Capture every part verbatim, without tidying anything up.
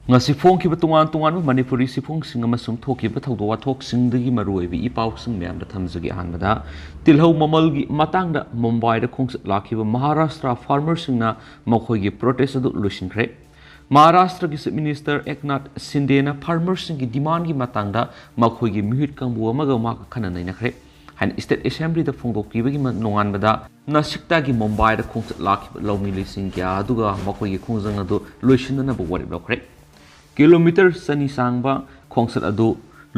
ꯉꯁꯤ ꯐꯣꯡꯈꯤꯕ ꯇꯣꯉꯥꯟ ꯇꯣꯉꯥꯟꯕ ꯃꯅꯤꯄꯨꯔꯤ ꯆꯦꯐꯣꯡꯁꯤꯡ ꯑꯃꯁꯨꯡ ꯊꯣꯛꯈꯤꯕ ꯊꯧꯗꯣꯛ ꯋꯥꯊꯣꯛꯁꯤꯡꯗꯒꯤ ꯃꯔꯨꯑꯣꯏꯕ ꯏ ꯄꯥꯎꯁꯤꯡ ꯃꯌꯥꯝꯗ ꯊꯝꯖꯒꯦ꯫ ꯑꯍꯥꯟꯕꯗ, ꯇꯤꯜꯍꯧ ꯃꯃꯜꯒꯤ ꯃꯇꯥꯡꯗ ꯃꯨꯝꯕꯥꯏꯗ ꯈꯣꯡꯆꯠ ꯂꯥꯛꯈꯤꯕ ꯃꯍꯥꯔꯥꯁꯇ꯭ꯔ ꯐꯥꯔꯃꯔꯁꯤꯡꯅ ꯃꯈꯣꯏꯒꯤ ꯄ꯭ꯔꯣꯇꯦꯁ ꯑꯗꯨ ꯂꯣꯏꯁꯤꯟꯈ꯭ꯔꯦ꯫ ꯃꯍꯥꯔꯥꯁꯇ꯭ꯔꯒꯤ ꯆꯤꯐ ꯃꯤꯅꯤꯁꯇꯔ ꯑꯦꯛꯅꯥꯊ ꯁꯤꯟꯗꯦꯅ ꯐꯥꯔꯃꯔꯁꯤꯡꯒꯤ ꯗꯤꯃꯥꯟꯒꯤ ꯃꯇꯥꯡꯗ ꯃꯈꯣꯏꯒꯤ ꯃꯤꯍꯨꯠ ꯀꯥꯡꯕꯨ ꯑꯃꯒ ꯃꯍꯥꯛꯀ ꯈꯟꯅ ꯅꯩꯅꯈ꯭ꯔꯦ ꯍꯥꯏꯅ ꯁ꯭ꯇꯦꯠ ꯑꯦꯁꯦꯝꯕ꯭ꯂꯤꯗ ꯐꯣꯡꯗꯣꯛꯄꯤꯕꯒꯤ ꯃ-, ꯅꯣꯡꯉꯥꯟꯕꯗ ꯅꯥꯁꯤꯛꯇꯒꯤ ꯃꯨꯝꯕꯥꯏꯗ ꯈꯣꯡꯆꯠ ꯂꯥꯛꯈꯤꯕ ꯂꯧꯃꯤ ꯂꯤꯁꯤꯡ ꯀꯌꯥ ꯑꯗꯨꯒ ꯃꯈꯣꯏꯒꯤ ꯈꯣꯡꯖꯪ ꯑꯗꯨ ꯂꯣꯏꯁꯤꯟꯅꯅꯕ ꯋꯥꯔꯦꯞ ꯂꯧꯈ꯭ꯔꯦ꯫ ꯀꯤꯂꯣꯃꯤꯇꯔ ꯆꯅꯤ ꯁꯥꯡꯕ ꯈꯣꯡꯆꯠ ꯑꯗꯨ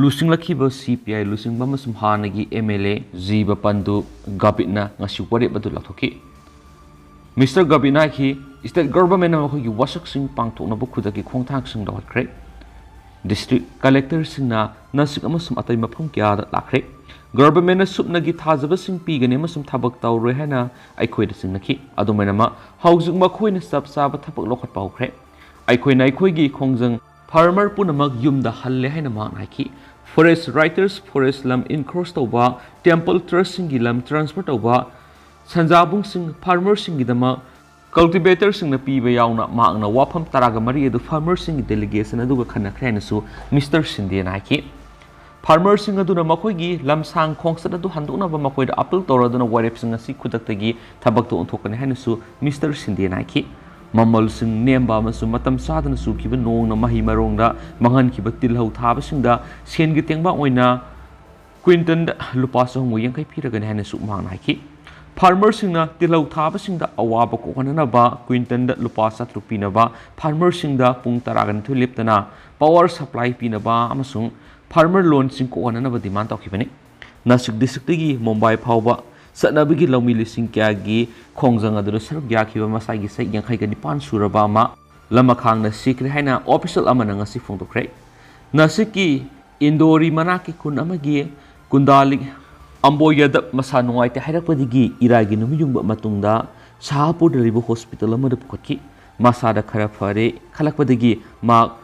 ꯂꯨꯆꯤꯡꯂꯛꯈꯤꯕ ꯁꯤ ꯄꯤ ꯑꯥꯏ ꯂꯨꯆꯤꯡꯕ ꯑꯃꯁꯨꯡ ꯍꯥꯟꯅꯒꯤ ꯑꯦꯝ ꯑꯦꯜ ꯑꯦ ꯖꯤꯕ ꯄꯟꯗꯨ ꯒꯥꯕꯤꯠꯅ ꯉꯁꯤ ꯋꯥꯔꯦꯞ ꯑꯗꯨ ꯂꯥꯎꯊꯣꯛꯈꯤ꯫ ꯃꯤꯁꯇꯔ ꯒꯥꯕꯤꯠꯅ ꯍꯥꯏꯈꯤ, ꯁ꯭ꯇꯦꯠ ꯒꯚꯔꯟꯃꯦꯟꯠꯅ ꯃꯈꯣꯏꯒꯤ ꯋꯥꯁꯛꯁꯤꯡ ꯄꯥꯡꯊꯣꯛꯅꯕ ꯈꯨꯗꯛꯀꯤ ꯈꯣꯡꯊꯥꯡꯁꯤꯡ ꯂꯧꯈꯠꯈ꯭ꯔꯦ꯫ ꯗꯤꯁꯇ꯭ꯔꯤꯛ ꯀꯂꯦꯛꯇꯔꯁꯤꯡꯅ ꯅꯥꯁꯤꯛ ꯑꯃꯁꯨꯡ ꯑꯇꯩ ꯃꯐꯝ ꯀꯌꯥꯗ ꯂꯥꯛꯈ꯭ꯔꯦ꯫ ꯒꯚꯔꯟꯃꯦꯟꯠꯅ ꯁꯨꯞꯅꯒꯤ ꯊꯥꯖꯕꯁꯤꯡ ꯄꯤꯒꯅꯤ ꯑꯃꯁꯨꯡ ꯊꯕꯛ ꯇꯧꯔꯣꯏ ꯍꯥꯏꯅ ꯑꯩꯈꯣꯏꯗ ꯆꯤꯡꯅꯈꯤ꯫ ꯑꯗꯨꯃꯥꯏꯅꯃꯛ, ꯍꯧꯖꯤꯛ ꯃꯈꯣꯏꯅ ꯆꯞ ꯆꯥꯕ ꯊꯕꯛ ꯂꯧꯈꯠꯄ ꯍꯧꯈ꯭ꯔꯦ꯫ ꯑꯩꯈꯣꯏꯅ ꯑꯩꯈꯣꯏꯒꯤ ꯈꯣꯡꯖꯪ ꯐꯥꯔꯃꯔ ꯄꯨꯝꯅꯃꯛ ꯌꯨꯝꯗ ꯍꯜꯂꯦ ꯍꯥꯏꯅ ꯃꯍꯥꯛꯅ ꯍꯥꯏꯈꯤ꯫ ꯐꯣꯔꯦꯁ ꯔꯥꯏꯇꯔꯁ, ꯐꯣꯔꯦꯁ ꯂꯝ ꯏꯟꯀ꯭ꯔꯣꯁ ꯇꯧꯕ, ꯇꯦꯝꯄꯜ ꯇ꯭ꯔꯁꯁꯤꯡꯒꯤ ꯂꯝ ꯇ꯭ꯔꯥꯟꯁꯐꯔ ꯇꯧꯕ, ꯁꯟꯖꯥꯕꯨꯡꯁꯤꯡ ꯐꯥꯔꯃꯔꯁꯤꯡꯒꯤꯗꯃꯛ ꯀꯜꯇꯤꯚꯦꯇꯔꯁꯤꯡꯅ ꯄꯤꯕ ꯌꯥꯎꯅ ꯃꯍꯥꯛꯅ ꯋꯥꯐꯝ ꯇꯔꯥꯒ ꯃꯔꯤ ꯑꯗꯨ ꯐꯥꯔꯃꯔꯁꯤꯡꯒꯤ ꯗꯦꯂꯤꯒꯦꯁꯟ ꯑꯗꯨꯒ ꯈꯟꯅꯈ꯭ꯔꯦ ꯍꯥꯏꯅꯁꯨ ꯃꯤꯁꯇꯔ ꯁꯤꯟꯗꯦꯅ ꯍꯥꯏꯈꯤ꯫ ꯐꯥꯔꯃꯔꯁꯤꯡ ꯑꯗꯨꯅ ꯃꯈꯣꯏꯒꯤ ꯂꯝꯁꯥꯡ ꯈꯣꯡꯆꯠ ꯑꯗꯨ ꯍꯟꯗꯣꯛꯅꯕ ꯃꯈꯣꯏꯗ ꯑꯄꯤꯜ ꯇꯧꯔꯗꯨꯅ ꯋꯥꯔꯦꯞꯁꯤꯡ ꯑꯁꯤ ꯈꯨꯗꯛꯇꯒꯤ ꯊꯕꯛꯇ ꯑꯣꯟꯊꯣꯛꯀꯅꯤ ꯍꯥꯏꯅꯁꯨ ꯃꯤꯁꯇꯔ ꯁꯤꯟꯗꯦꯅ ꯍꯥꯏꯈꯤ꯫ ꯃꯃꯜꯁꯤꯡ ꯅꯦꯝꯕ ꯑꯃꯁꯨꯡ ꯃꯇꯝ ꯆꯥꯗꯅ ꯆꯨꯈꯤꯕ ꯅꯣꯡꯅ ꯃꯍꯩ ꯃꯔꯣꯡꯗ ꯃꯥꯡꯍꯟꯈꯤꯕ ꯇꯤꯜꯍꯧ ꯊꯥꯕꯁꯤꯡꯗ ꯁꯦꯟꯒꯤ ꯇꯦꯡꯕꯥꯡ ꯑꯣꯏꯅ ꯀ꯭ꯋꯤꯟꯇꯜꯗ ꯂꯨꯄꯥ ꯆꯍꯨꯝꯒ ꯌꯥꯡꯈꯩ ꯄꯤꯔꯒꯅꯤ ꯍꯥꯏꯅꯁꯨ ꯃꯍꯥꯛꯅ ꯍꯥꯏꯈꯤ꯫ ꯐꯥꯔꯃꯔꯁꯤꯡꯅ ꯇꯤꯜꯍꯧ ꯊꯥꯕꯁꯤꯡꯗ ꯑꯋꯥꯕ ꯀꯣꯛꯍꯟꯅꯅꯕ ꯀ꯭ꯋꯤꯟꯇꯜꯗ ꯂꯨꯄꯥ ꯆꯥꯇ꯭ꯔꯨꯛ ꯄꯤꯅꯕ, ꯐꯥꯔꯃꯔꯁꯤꯡꯗ ꯄꯨꯡ ꯇꯔꯥꯒ ꯅꯤꯊꯣꯏ ꯂꯦꯞꯇꯅ ꯄꯥꯋꯔ ꯁꯄ꯭ꯂꯥꯏ ꯄꯤꯅꯕ ꯑꯃꯁꯨꯡ ꯐꯥꯔꯃꯔ ꯂꯣꯟꯁꯤꯡ ꯀꯣꯛꯍꯟꯅꯅꯕ ꯗꯤꯃꯥꯟ ꯇꯧꯈꯤꯕꯅꯤ꯫ ꯅꯥꯁꯤꯛ ꯗꯤꯁꯇ꯭ꯔꯤꯛꯇꯒꯤ ꯃꯨꯝꯕꯥꯏ ꯐꯥꯎꯕ ꯆꯠꯅꯕꯒꯤ ꯂꯧꯃꯤ ꯂꯤꯁꯤꯡ ꯀꯌꯥꯒꯤ ꯈꯣꯡꯖꯪ ꯑꯗꯨꯗ ꯁꯔꯨꯛ ꯌꯥꯈꯤꯕ ꯃꯁꯥꯒꯤ ꯆꯍꯤ ꯌꯥꯡꯈꯩꯒ ꯅꯤꯄꯥꯟ ꯁꯨꯔꯕ ꯑꯃ ꯂꯃꯈꯥꯡꯅ ꯁꯤꯈ꯭ꯔꯦ ꯍꯥꯏꯅ ꯑꯣꯐꯤꯁꯤꯌꯦꯜ ꯑꯃꯅ ꯉꯁꯤ ꯐꯣꯡꯗꯣꯛꯈ꯭ꯔꯦ꯫ ꯅꯥꯁꯤꯛꯀꯤ ꯏꯟꯗꯣꯔꯤ ꯃꯅꯥꯛꯀꯤ ꯈꯨꯟ ꯑꯃꯒꯤ ꯀꯨꯟꯗꯥꯂꯤꯛ ꯑꯝꯕꯣ ꯌꯥꯗꯕ ꯃꯁꯥ ꯅꯨꯡꯉꯥꯏꯇꯦ ꯍꯥꯏꯔꯛꯄꯗꯒꯤ ꯏꯔꯥꯏꯒꯤ ꯅꯨꯃꯤꯠ ꯌꯨꯡꯕ ꯃꯇꯨꯡꯗ ꯁꯍꯥꯄꯨꯔꯗ ꯂꯩꯕ ꯍꯣꯁꯄꯤꯇꯥꯜ ꯑꯃꯗ ꯄꯨꯈꯠꯈꯤ꯫ ꯃꯁꯥꯗ ꯈꯔ ꯐꯔꯦ ꯈꯜꯂꯛꯄꯗꯒꯤ ꯃꯍꯥꯛ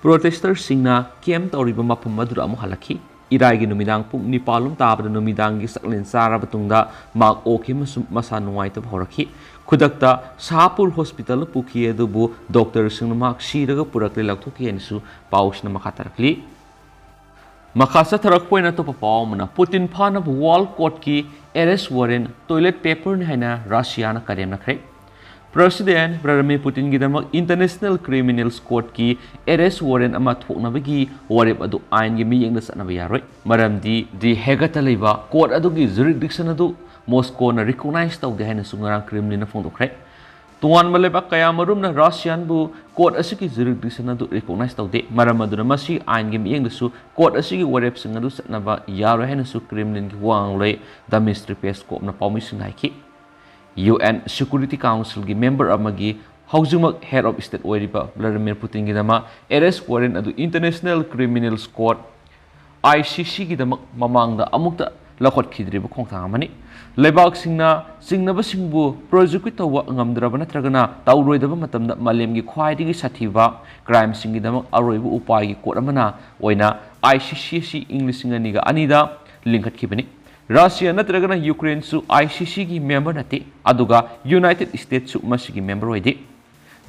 ꯄ꯭ꯔꯣꯇꯦꯁꯇꯔꯁꯤꯡꯅ ꯀꯦꯝꯞ ꯇꯧꯔꯤꯕ ꯃꯐꯝ ꯑꯗꯨꯗ ꯑꯃꯨꯛ ꯍꯜꯂꯛꯈꯤ꯫ ꯏꯔꯥꯏꯒꯤ ꯅꯨꯃꯤꯗꯥꯡ ꯄꯨꯡ ꯅꯤꯄꯥꯜ ꯂꯣꯝ ꯇꯥꯕꯗ ꯅꯨꯃꯤꯗꯥꯡꯒꯤ ꯆꯥꯛꯂꯦꯟ ꯆꯥꯔꯕ ꯇꯨꯡꯗ ꯃꯍꯥꯛ ꯑꯣꯛꯈꯤ ꯑꯃꯁꯨꯡ ꯃꯁꯥ ꯅꯨꯡꯉꯥꯏꯇꯕ ꯍꯧꯔꯛꯈꯤ꯫ ꯈꯨꯗꯛꯇ ꯁꯍꯥꯄꯨꯔ ꯍꯣꯁꯄꯤꯇꯥꯜꯗ ꯄꯨꯈꯤ, ꯑꯗꯨꯕꯨ ꯗꯣꯛꯇꯔꯁꯤꯡꯅ ꯃꯍꯥꯛ ꯁꯤꯔꯒ ꯄꯨꯔꯛꯂꯦ, ꯂꯧꯊꯣꯛꯈꯤ ꯍꯥꯏꯅꯁꯨ ꯄꯥꯎꯁꯤꯅ ꯃꯈꯥ ꯇꯥꯔꯛꯂꯤ꯫ ꯃꯈꯥ ꯆꯠꯊꯔꯛꯄ ꯑꯣꯏꯅ ꯑꯇꯣꯞꯄ ꯄꯥꯎ ꯑꯃꯅ, ꯄꯨꯇꯤꯟ ꯐꯥꯅꯕ ꯋꯥꯔꯜ ꯀꯣꯔꯠꯀꯤ ꯑꯦꯔꯦꯁ ꯋꯥꯔꯦꯟ ꯇꯣꯏꯂꯦꯠ ꯄꯦꯄꯔꯅꯤ ꯍꯥꯏꯅ ꯔꯁꯤꯌꯥꯅ ꯀꯔꯦꯝꯅꯈ꯭ꯔꯦ꯫ ꯄ꯭ꯔꯁꯤꯗꯦꯟ ꯚ꯭ꯂꯥꯗꯤꯃꯤꯔ ꯄꯨꯇꯤꯟꯒꯤꯗꯃꯛ ꯏꯟꯇꯔꯅꯦꯁꯅꯦꯜ ꯀ꯭ꯔꯤꯃꯤꯅꯦꯜꯁ ꯀꯣꯔꯠꯀꯤ ꯑꯦꯔꯦꯁ ꯋꯥꯔꯦꯟ ꯑꯃ ꯊꯣꯛꯅꯕꯒꯤ ꯋꯥꯔꯦꯞ ꯑꯗꯨ ꯑꯥꯏꯟꯒꯤ ꯃꯤꯠꯌꯦꯡꯗ ꯆꯠꯅꯕ ꯌꯥꯔꯣꯏ, ꯃꯔꯝꯗꯤ ꯗꯤ ꯍꯦꯒꯇ ꯂꯩꯕ ꯀꯣꯔꯠ ꯑꯗꯨꯒꯤ ꯖꯨꯔꯤꯁꯗꯤꯛꯁꯟ ꯑꯗꯨ ꯃꯣꯁꯀꯣꯅ ꯔꯤꯀꯣꯛꯅꯥꯏꯖ ꯇꯧꯗꯦ ꯍꯥꯏꯅꯁꯨ ꯉꯔꯥꯡ ꯀ꯭ꯔꯦꯝꯂꯤꯟꯅ ꯐꯣꯡꯗꯣꯛꯈ꯭ꯔꯦ꯫ ꯇꯣꯉꯥꯟꯕ ꯂꯩꯕꯥꯛ ꯀꯌꯥꯃꯔꯨꯝꯅ ꯔꯁꯤꯌꯥꯟꯕꯨ ꯀꯣꯔꯠ ꯑꯁꯤꯒꯤ ꯖꯨꯔꯤꯁꯗꯤꯛꯁꯟ ꯑꯗꯨ ꯔꯤꯀꯣꯛꯅꯥꯏꯖ ꯇꯧꯗꯦ, ꯃꯔꯝ ꯑꯗꯨꯅ ꯃꯁꯤ ꯑꯥꯏꯟꯒꯤ ꯃꯤꯠꯌꯦꯡꯗꯁꯨ ꯀꯣꯔꯠ ꯑꯁꯤꯒꯤ ꯋꯥꯔꯦꯞꯁꯤꯡ ꯑꯗꯨ ꯆꯠꯅꯕ ꯌꯥꯔꯣꯏ ꯍꯥꯏꯅꯁꯨ ꯀ꯭ꯔꯦꯝꯂꯤꯟꯒꯤ ꯋꯥ ꯉꯥꯡꯂꯣꯏ ꯗꯃꯤꯁꯇ꯭ꯔꯤ ꯄꯦꯁꯀꯣꯞꯅ ꯄꯥꯎꯃꯤꯁꯤꯡꯗ ꯍꯥꯏꯈꯤ꯫ ꯌꯨ ꯑꯦꯟ ꯁꯦꯀ꯭ꯌꯨꯔꯤꯇꯤ ꯀꯥꯎꯟꯁꯤꯜꯒꯤ ꯃꯦꯝꯕꯔ ꯑꯃꯒꯤ ꯍꯧꯖꯤꯛꯃꯛ ꯍꯦꯗ ꯑꯣꯐ ꯁ꯭ꯇꯦꯠ ꯑꯣꯏꯔꯤꯕ ꯚ꯭ꯂꯥꯗꯤꯃꯤꯔ ꯄꯨꯇꯤꯟꯒꯤꯗꯃꯛ ꯑꯦꯔꯦꯁ ꯋꯥꯔꯦꯟ ꯑꯗꯨ ꯏꯟꯇꯔꯅꯦꯁꯅꯦꯜ ꯀ꯭ꯔꯤꯃꯤꯅꯦꯜꯁ ꯀꯣꯔꯠ, ꯑꯥꯏ ꯁꯤ ꯁꯤꯒꯤꯗꯃꯛ ꯃꯃꯥꯡꯗ ꯑꯃꯨꯛꯇ ꯂꯧꯈꯠꯈꯤꯗ꯭ꯔꯤꯕ ꯈꯣꯡꯊꯥꯡ ꯑꯃꯅꯤ꯫ ꯂꯩꯕꯥꯛꯁꯤꯡꯅ ꯆꯤꯡꯅꯕꯁꯤꯡꯕꯨ ꯄ꯭ꯔꯣꯁꯤꯀ꯭ꯌꯨꯠ ꯇꯧꯕ ꯉꯝꯗ꯭ꯔꯕ ꯅꯠꯇ꯭ꯔꯒꯅ ꯇꯧꯔꯣꯏꯗꯕ ꯃꯇꯝꯗ ꯃꯥꯂꯦꯝꯒꯤ ꯈ꯭ꯋꯥꯏꯗꯒꯤ ꯁꯥꯊꯤꯕ ꯀ꯭ꯔꯥꯏꯝꯁꯤꯡꯒꯤꯗꯃꯛ ꯑꯔꯣꯏꯕ ꯎꯄꯥꯏꯒꯤ ꯀꯣꯔꯠ ꯑꯃꯅ ꯑꯣꯏꯅ ꯑꯥꯏ ꯁꯤ ꯁꯤ ꯑꯁꯤ ꯏꯪ ꯂꯤꯁꯤꯡ ꯑꯅꯤꯒ ꯑꯅꯤꯗ ꯂꯤꯡꯈꯠꯈꯤꯕꯅꯤ꯫ ꯔꯁꯤꯌꯥ ꯅꯠꯇ꯭ꯔꯒꯅ ꯌꯨꯀ꯭ꯔꯦꯟꯁꯨ ꯑꯥꯏ ꯁꯤ ꯁꯤꯒꯤ ꯃꯦꯝꯕꯔ ꯅꯠꯇꯦ, ꯑꯗꯨꯒ ꯌꯨꯅꯥꯏꯇꯦꯗ ꯁ꯭ꯇꯦꯠꯁꯨ ꯃꯁꯤꯒꯤ ꯃꯦꯝꯕꯔ ꯑꯣꯏꯗꯦ꯫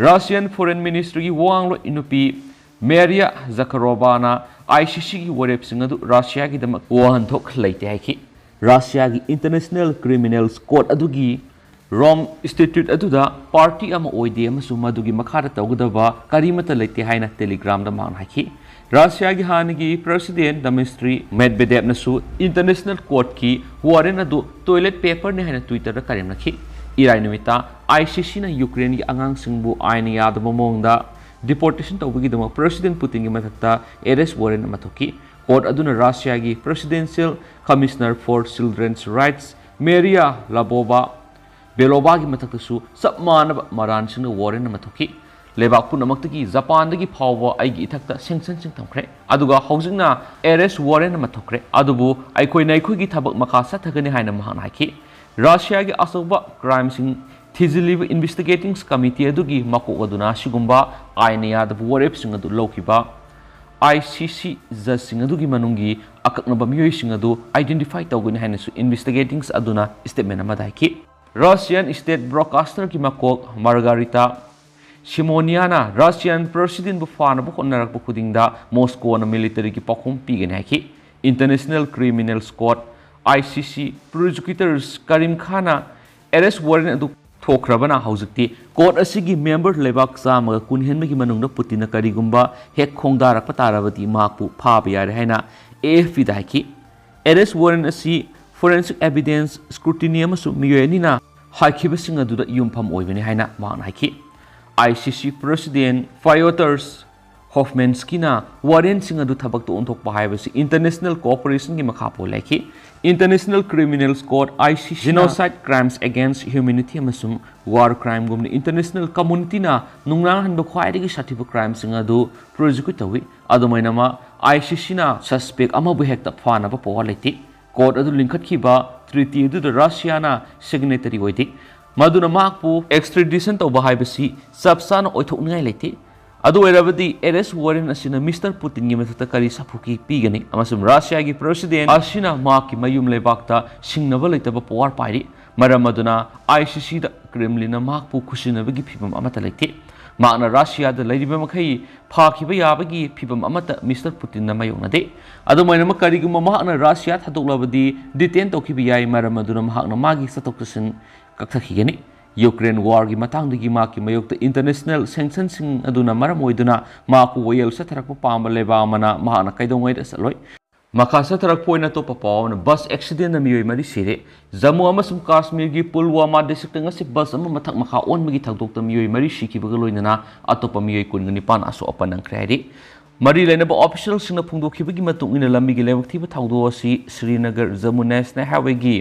ꯔꯁꯤꯌꯥꯟ ꯐꯣꯔꯦꯟ ꯃꯤꯅꯤꯁꯇ꯭ꯔꯤꯒꯤ ꯋꯥ ꯉꯥꯡꯂꯣꯏ ꯅꯨꯄꯤ ꯃꯦꯔꯤꯌꯥ ꯖꯀꯔꯣꯚꯥꯅ ꯑꯥꯏ ꯁꯤ ꯁꯤꯒꯤ ꯋꯥꯔꯦꯞꯁꯤꯡ ꯑꯗꯨ ꯔꯁꯤꯌꯥꯒꯤꯗꯃꯛ ꯋꯥꯍꯟꯊꯣꯛ ꯂꯩꯇꯦ ꯍꯥꯏꯈꯤ꯫ ꯔꯁꯤꯌꯥꯒꯤ ꯏꯟꯇꯔꯅꯦꯁꯅꯦꯜ ꯀ꯭ꯔꯤꯃꯤꯅꯦꯜꯁ ꯀꯣꯔꯠ ꯑꯗꯨꯒꯤ ꯔꯣꯝ ꯁ꯭ꯇꯦꯇ꯭ꯌꯨꯠ ꯑꯗꯨꯗ ꯄꯥꯔꯇꯤ ꯑꯃ ꯑꯣꯏꯗꯦ ꯑꯃꯁꯨꯡ ꯃꯗꯨꯒꯤ ꯃꯈꯥꯗ ꯇꯧꯒꯗꯕ ꯀꯔꯤꯃꯠꯇ ꯂꯩꯇꯦ ꯍꯥꯏꯅ ꯇꯦꯂꯤꯒ꯭ꯔꯥꯝꯗ ꯃꯍꯥꯛꯅ ꯍꯥꯏꯈꯤ꯫ ꯔꯁꯤꯌꯥꯒꯤ ꯍꯥꯟꯅꯒꯤ ꯄ꯭ꯔꯁꯤꯗꯦꯟ ꯗꯃꯤꯁꯇ꯭ꯔꯤ ꯃꯦꯗꯚꯦꯗꯦꯚꯅꯁꯨ ꯏꯟꯇꯔꯅꯦꯁꯅꯦꯜ ꯀꯣꯔꯠꯀꯤ ꯋꯥꯔꯦꯟ ꯑꯗꯨ ꯇꯣꯏꯂꯦꯠ ꯄꯦꯄꯔꯅꯤ ꯍꯥꯏꯅ ꯇ꯭ꯋꯤꯇꯔꯗ ꯀꯔꯦꯝꯅꯈꯤ꯫ ꯏꯔꯥꯏ ꯅꯨꯃꯤꯠꯇ ꯑꯥꯏ ꯁꯤ ꯁꯤꯅ ꯌꯨꯀ꯭ꯔꯦꯟꯒꯤ ꯑꯉꯥꯡꯁꯤꯡꯕꯨ ꯑꯥꯏꯟꯅ ꯌꯥꯗꯕ ꯃꯑꯣꯡꯗ ꯗꯤꯄꯣꯔꯇꯦꯁꯟ ꯇꯧꯕꯒꯤꯗꯃꯛ ꯄ꯭ꯔꯁꯤꯗꯦꯟ ꯄꯨꯇꯤꯟꯒꯤ ꯃꯊꯛꯇ ꯑꯦꯔꯦꯁ ꯋꯥꯔꯦꯟ ꯑꯃ ꯊꯣꯛꯈꯤ꯫ ꯀꯣꯔꯠ ꯑꯗꯨꯅ ꯔꯁꯤꯌꯥꯒꯤ ꯄ꯭ꯔꯁꯤꯗꯦꯟꯁꯤꯌꯦꯜ ꯀꯃꯤꯁꯅꯔ ꯐꯣꯔ ꯆꯤꯜꯗ꯭ꯔꯦꯟꯁ ꯔꯥꯏꯠꯁ ꯃꯦꯔꯤꯌꯥ ꯂꯥꯕꯣꯚꯥ ꯕꯦꯂꯣꯚꯥꯒꯤ ꯃꯊꯛꯇꯁꯨ ꯆꯞ ꯃꯥꯟꯅꯕ ꯃꯔꯥꯟꯁꯤꯡꯅ ꯋꯥꯔꯦꯟ ꯑꯃ ꯊꯣꯛꯈꯤ꯫ ꯂꯩꯕꯥꯛ ꯄꯨꯝꯅꯃꯛꯇꯒꯤ, ꯖꯄꯥꯟꯗꯒꯤ ꯐꯥꯎꯕ ꯑꯩꯒꯤ ꯏꯊꯛꯇ ꯁꯦꯡꯁꯟꯁꯤꯡ ꯊꯝꯈ꯭ꯔꯦ, ꯑꯗꯨꯒ ꯍꯧꯖꯤꯛꯅ ꯑꯦꯔꯦꯁ ꯋꯥꯔꯦꯟ ꯑꯃ ꯊꯣꯛꯈ꯭ꯔꯦ, ꯑꯗꯨꯕꯨ ꯑꯩꯈꯣꯏꯅ ꯑꯩꯈꯣꯏꯒꯤ ꯊꯕꯛ ꯃꯈꯥ ꯆꯠꯊꯒꯅꯤ ꯍꯥꯏꯅ ꯃꯍꯥꯛꯅ ꯍꯥꯏꯈꯤ꯫ ꯔꯁꯤꯌꯥꯒꯤ ꯑꯆꯧꯕ ꯀ꯭ꯔꯥꯏꯝꯁꯤꯡ ꯊꯤꯖꯤꯜꯂꯤꯕ ꯏꯟꯚꯦꯁꯇꯤꯒꯦꯇꯤꯡ ꯀꯃꯤꯇꯤ ꯑꯗꯨꯒꯤ ꯃꯀꯣꯛ ꯑꯗꯨꯅ ꯑꯁꯤꯒꯨꯝꯕ ꯑꯥꯏꯟꯅ ꯌꯥꯗꯕ ꯋꯥꯔꯦꯞꯁꯤꯡ ꯑꯗꯨ ꯂꯧꯈꯤꯕ ICC judgeꯁꯤꯡ ꯑꯗꯨꯒꯤ ꯃꯅꯨꯡꯒꯤ ꯑꯀꯛꯅꯕ ꯃꯤꯑꯣꯏꯁꯤꯡ ꯑꯗꯨ identify ꯇꯧꯒꯅꯤ ꯍꯥꯏꯅꯁꯨ investigatings ꯑꯗꯨꯅ statement ꯑꯃꯗ ꯍꯥꯏꯈꯤ꯫ Russian state broadcasterꯒꯤ ꯃꯀꯣꯛ Margarita Simoniana Russian presidentꯕꯨ ꯐꯥꯅꯕ ꯍꯣꯠꯅꯔꯛꯄ ꯈꯨꯗꯤꯡꯗ Moscowꯅ militaryꯒꯤ ꯄꯥꯎꯈꯨꯝ ꯄꯤꯒꯅꯤ ꯍꯥꯏꯈꯤ꯫ International Criminal Court, ICC prosecutors Karim Khanꯅ arrest warrant ꯑꯗꯨ ꯊꯣꯛꯈ꯭ꯔꯕꯅ ꯍꯧꯖꯤꯛꯇꯤ court ꯑꯁꯤꯒꯤ member ꯂꯩꯕꯥꯛ ꯆꯥꯝꯃꯒ ꯀꯨꯟ ꯍꯦꯟꯕꯒꯤ ꯃꯅꯨꯡꯗ ꯄꯨꯇꯤꯟꯅ ꯀꯔꯤꯒꯨꯝꯕ ꯍꯦꯛ ꯈꯣꯡꯗꯥꯔꯛꯄ ꯇꯥꯔꯕꯗꯤ ꯃꯍꯥꯛꯄꯨ ꯐꯥꯕ ꯌꯥꯔꯦ ꯍꯥꯏꯅ AFPꯗ ꯍꯥꯏꯈꯤ꯫ Arrest warrant ꯑꯁꯤ forensic evidence scrutiny ꯑꯃꯁꯨꯡ ꯃꯤꯑꯣꯏ ꯑꯅꯤꯅ ꯍꯥꯏꯈꯤꯕꯁꯤꯡ ꯑꯗꯨꯗ ꯌꯨꯝꯐꯝ ꯑꯣꯏꯕꯅꯤ ꯍꯥꯏꯅ ꯃꯍꯥꯛꯅ ꯍꯥꯏꯈꯤ꯫ ICC president Piotr Hofmanskiꯅ warrantꯁꯤꯡ ꯑꯗꯨ ꯊꯕꯛꯇ ꯑꯣꯟꯊꯣꯛꯄ ꯍꯥꯏꯕꯁꯤ international cooperationꯒꯤ ꯃꯈꯥ ꯄꯣꯜꯂꯦ ꯍꯥꯏꯈꯤ꯫ International Criminal Court, ICC genocide, crimes against humanity ꯑꯃꯁꯨꯡ war crimeꯒꯨꯝꯕ international communityꯅ ꯅꯨꯡꯅꯥꯡꯍꯟꯕ ꯈ꯭ꯋꯥꯏꯗꯒꯤ ꯁꯥꯊꯤꯕ crimeꯁꯤꯡ ꯑꯗꯨ prosecute ꯇꯧꯏ꯫ ꯑꯗꯨꯃꯥꯏꯅꯃꯛ ICCꯅ suspect ꯑꯃꯕꯨ ꯍꯦꯛꯇ ꯐꯥꯅꯕ power ꯂꯩꯇꯦ꯫ Court ꯑꯗꯨ ꯂꯤꯡꯈꯠꯈꯤꯕ treaty ꯑꯗꯨꯗ Russiaꯅ signatory ꯑꯣꯏꯗꯦ꯫ ꯃꯗꯨꯅ ꯃꯍꯥꯛꯄꯨ extradition ꯇꯧꯕ ꯍꯥꯏꯕꯁꯤ ꯆꯞ ꯆꯥꯅ ꯑꯣꯏꯊꯣꯛꯅꯤꯡꯉꯥꯏ ꯂꯩꯇꯦ꯫ ꯑꯗꯨ ꯑꯣꯏꯔꯕꯗꯤ arrest warrant ꯑꯁꯤꯅ Mister Putinꯒꯤ ꯃꯊꯛꯇ ꯀꯔꯤ ꯁꯥꯐꯨ ꯄꯤꯒꯅꯤ? ꯑꯃꯁꯨꯡ Russiaꯒꯤ president ꯑꯁꯤꯅ ꯃꯍꯥꯛꯀꯤ ꯃꯌꯨꯝ ꯂꯩꯕꯥꯛꯇ ꯁꯤꯡꯅꯕ ꯂꯩꯇꯕ power ꯄꯥꯏꯔꯤ꯫ ꯃꯔꯝ ꯑꯗꯨꯅ ICCꯗ Kremlinꯅ ꯃꯍꯥꯛꯄꯨ ꯈꯨꯠꯁꯤꯟꯅꯕꯒꯤ ꯐꯤꯚꯝ ꯑꯃꯠꯇ ꯂꯩꯇꯦ꯫ ꯃꯍꯥꯛꯅ Russiaꯗ ꯂꯩꯔꯤꯕ ꯃꯈꯩ ꯐꯥꯈꯤꯕ ꯌꯥꯕꯒꯤ ꯐꯤꯚꯝ ꯑꯃꯠꯇ Mister Putinꯅ ꯃꯥꯌꯣꯛꯅꯗꯦ꯫ ꯑꯗꯨꯃꯥꯏꯅꯃꯛ ꯀꯔꯤꯒꯨꯝꯕ ꯃꯍꯥꯛꯅ Russia ꯊꯥꯗꯣꯛꯂꯕꯗꯤ detain ꯇꯧꯈꯤꯕ ꯌꯥꯏ, ꯃꯔꯝ ꯑꯗꯨꯅ ꯃꯍꯥꯛꯅ ꯃꯥꯒꯤ ꯆꯠꯊꯣꯛ ꯆꯠꯁꯤꯟ ꯀꯛꯊꯈꯤꯒꯅꯤ꯫ Ukraine warꯒꯤ ꯃꯇꯥꯡꯗꯒꯤ ꯃꯍꯥꯛꯀꯤ ꯃꯥꯌꯣꯛꯇ international sanctionꯁꯤꯡ ꯑꯗꯨꯅ ꯃꯔꯝ ꯑꯣꯏꯗꯨꯅ ꯃꯍꯥꯛꯄꯨ ꯋꯥꯌꯦꯜ ꯆꯠꯊꯔꯛꯄ ꯄꯥꯝꯕ ꯂꯩꯕꯥꯛ ꯑꯃꯅ ꯃꯍꯥꯛꯅ ꯀꯩꯗꯧꯉꯩꯗ ꯆꯠꯂꯣꯏ꯫ ꯃꯈꯥ ꯆꯠꯊꯔꯛꯄ ꯑꯣꯏꯅ ꯑꯇꯣꯞꯄ ꯄꯥꯎ ꯑꯃꯅ bus accidentꯅ ꯃꯤꯑꯣꯏ ꯃꯔꯤ ꯁꯤꯔꯦ꯫ ꯖꯝꯃꯨ ꯑꯃꯁꯨꯡ ꯀꯥꯁꯃꯤꯔꯒꯤ ꯄꯨꯜꯋꯥꯃꯥ districtꯇ ꯉꯁꯤ bus ꯑꯃ ꯃꯊꯛ ꯃꯈꯥ ꯑꯣꯟꯕꯒꯤ ꯊꯧꯗꯣꯛꯇ ꯃꯤꯑꯣꯏ ꯃꯔꯤ ꯁꯤꯈꯤꯕꯒ ꯂꯣꯏꯅꯅ ꯑꯇꯣꯞꯄ ꯃꯤꯑꯣꯏ ꯀꯨꯟꯒ ꯅꯤꯄꯥꯟ ꯑꯁꯣꯛ ꯑꯄꯟ ꯅꯪꯈ꯭ꯔꯦ ꯍꯥꯏꯔꯤ꯫ ꯃꯔꯤ ꯂꯩꯅꯕ officialꯁꯤꯡꯅ ꯐꯣꯡꯗꯣꯛꯈꯤꯕꯒꯤ ꯃꯇꯨꯡ ꯏꯟꯅ ꯂꯝꯕꯤꯒꯤ ꯂꯥꯏꯕꯛ ꯊꯤꯕ ꯊꯧꯗꯣꯛ ꯑꯁꯤ ꯁ꯭ꯔꯤꯅꯒꯔ ꯖꯝꯃꯨ national highwayꯒꯤ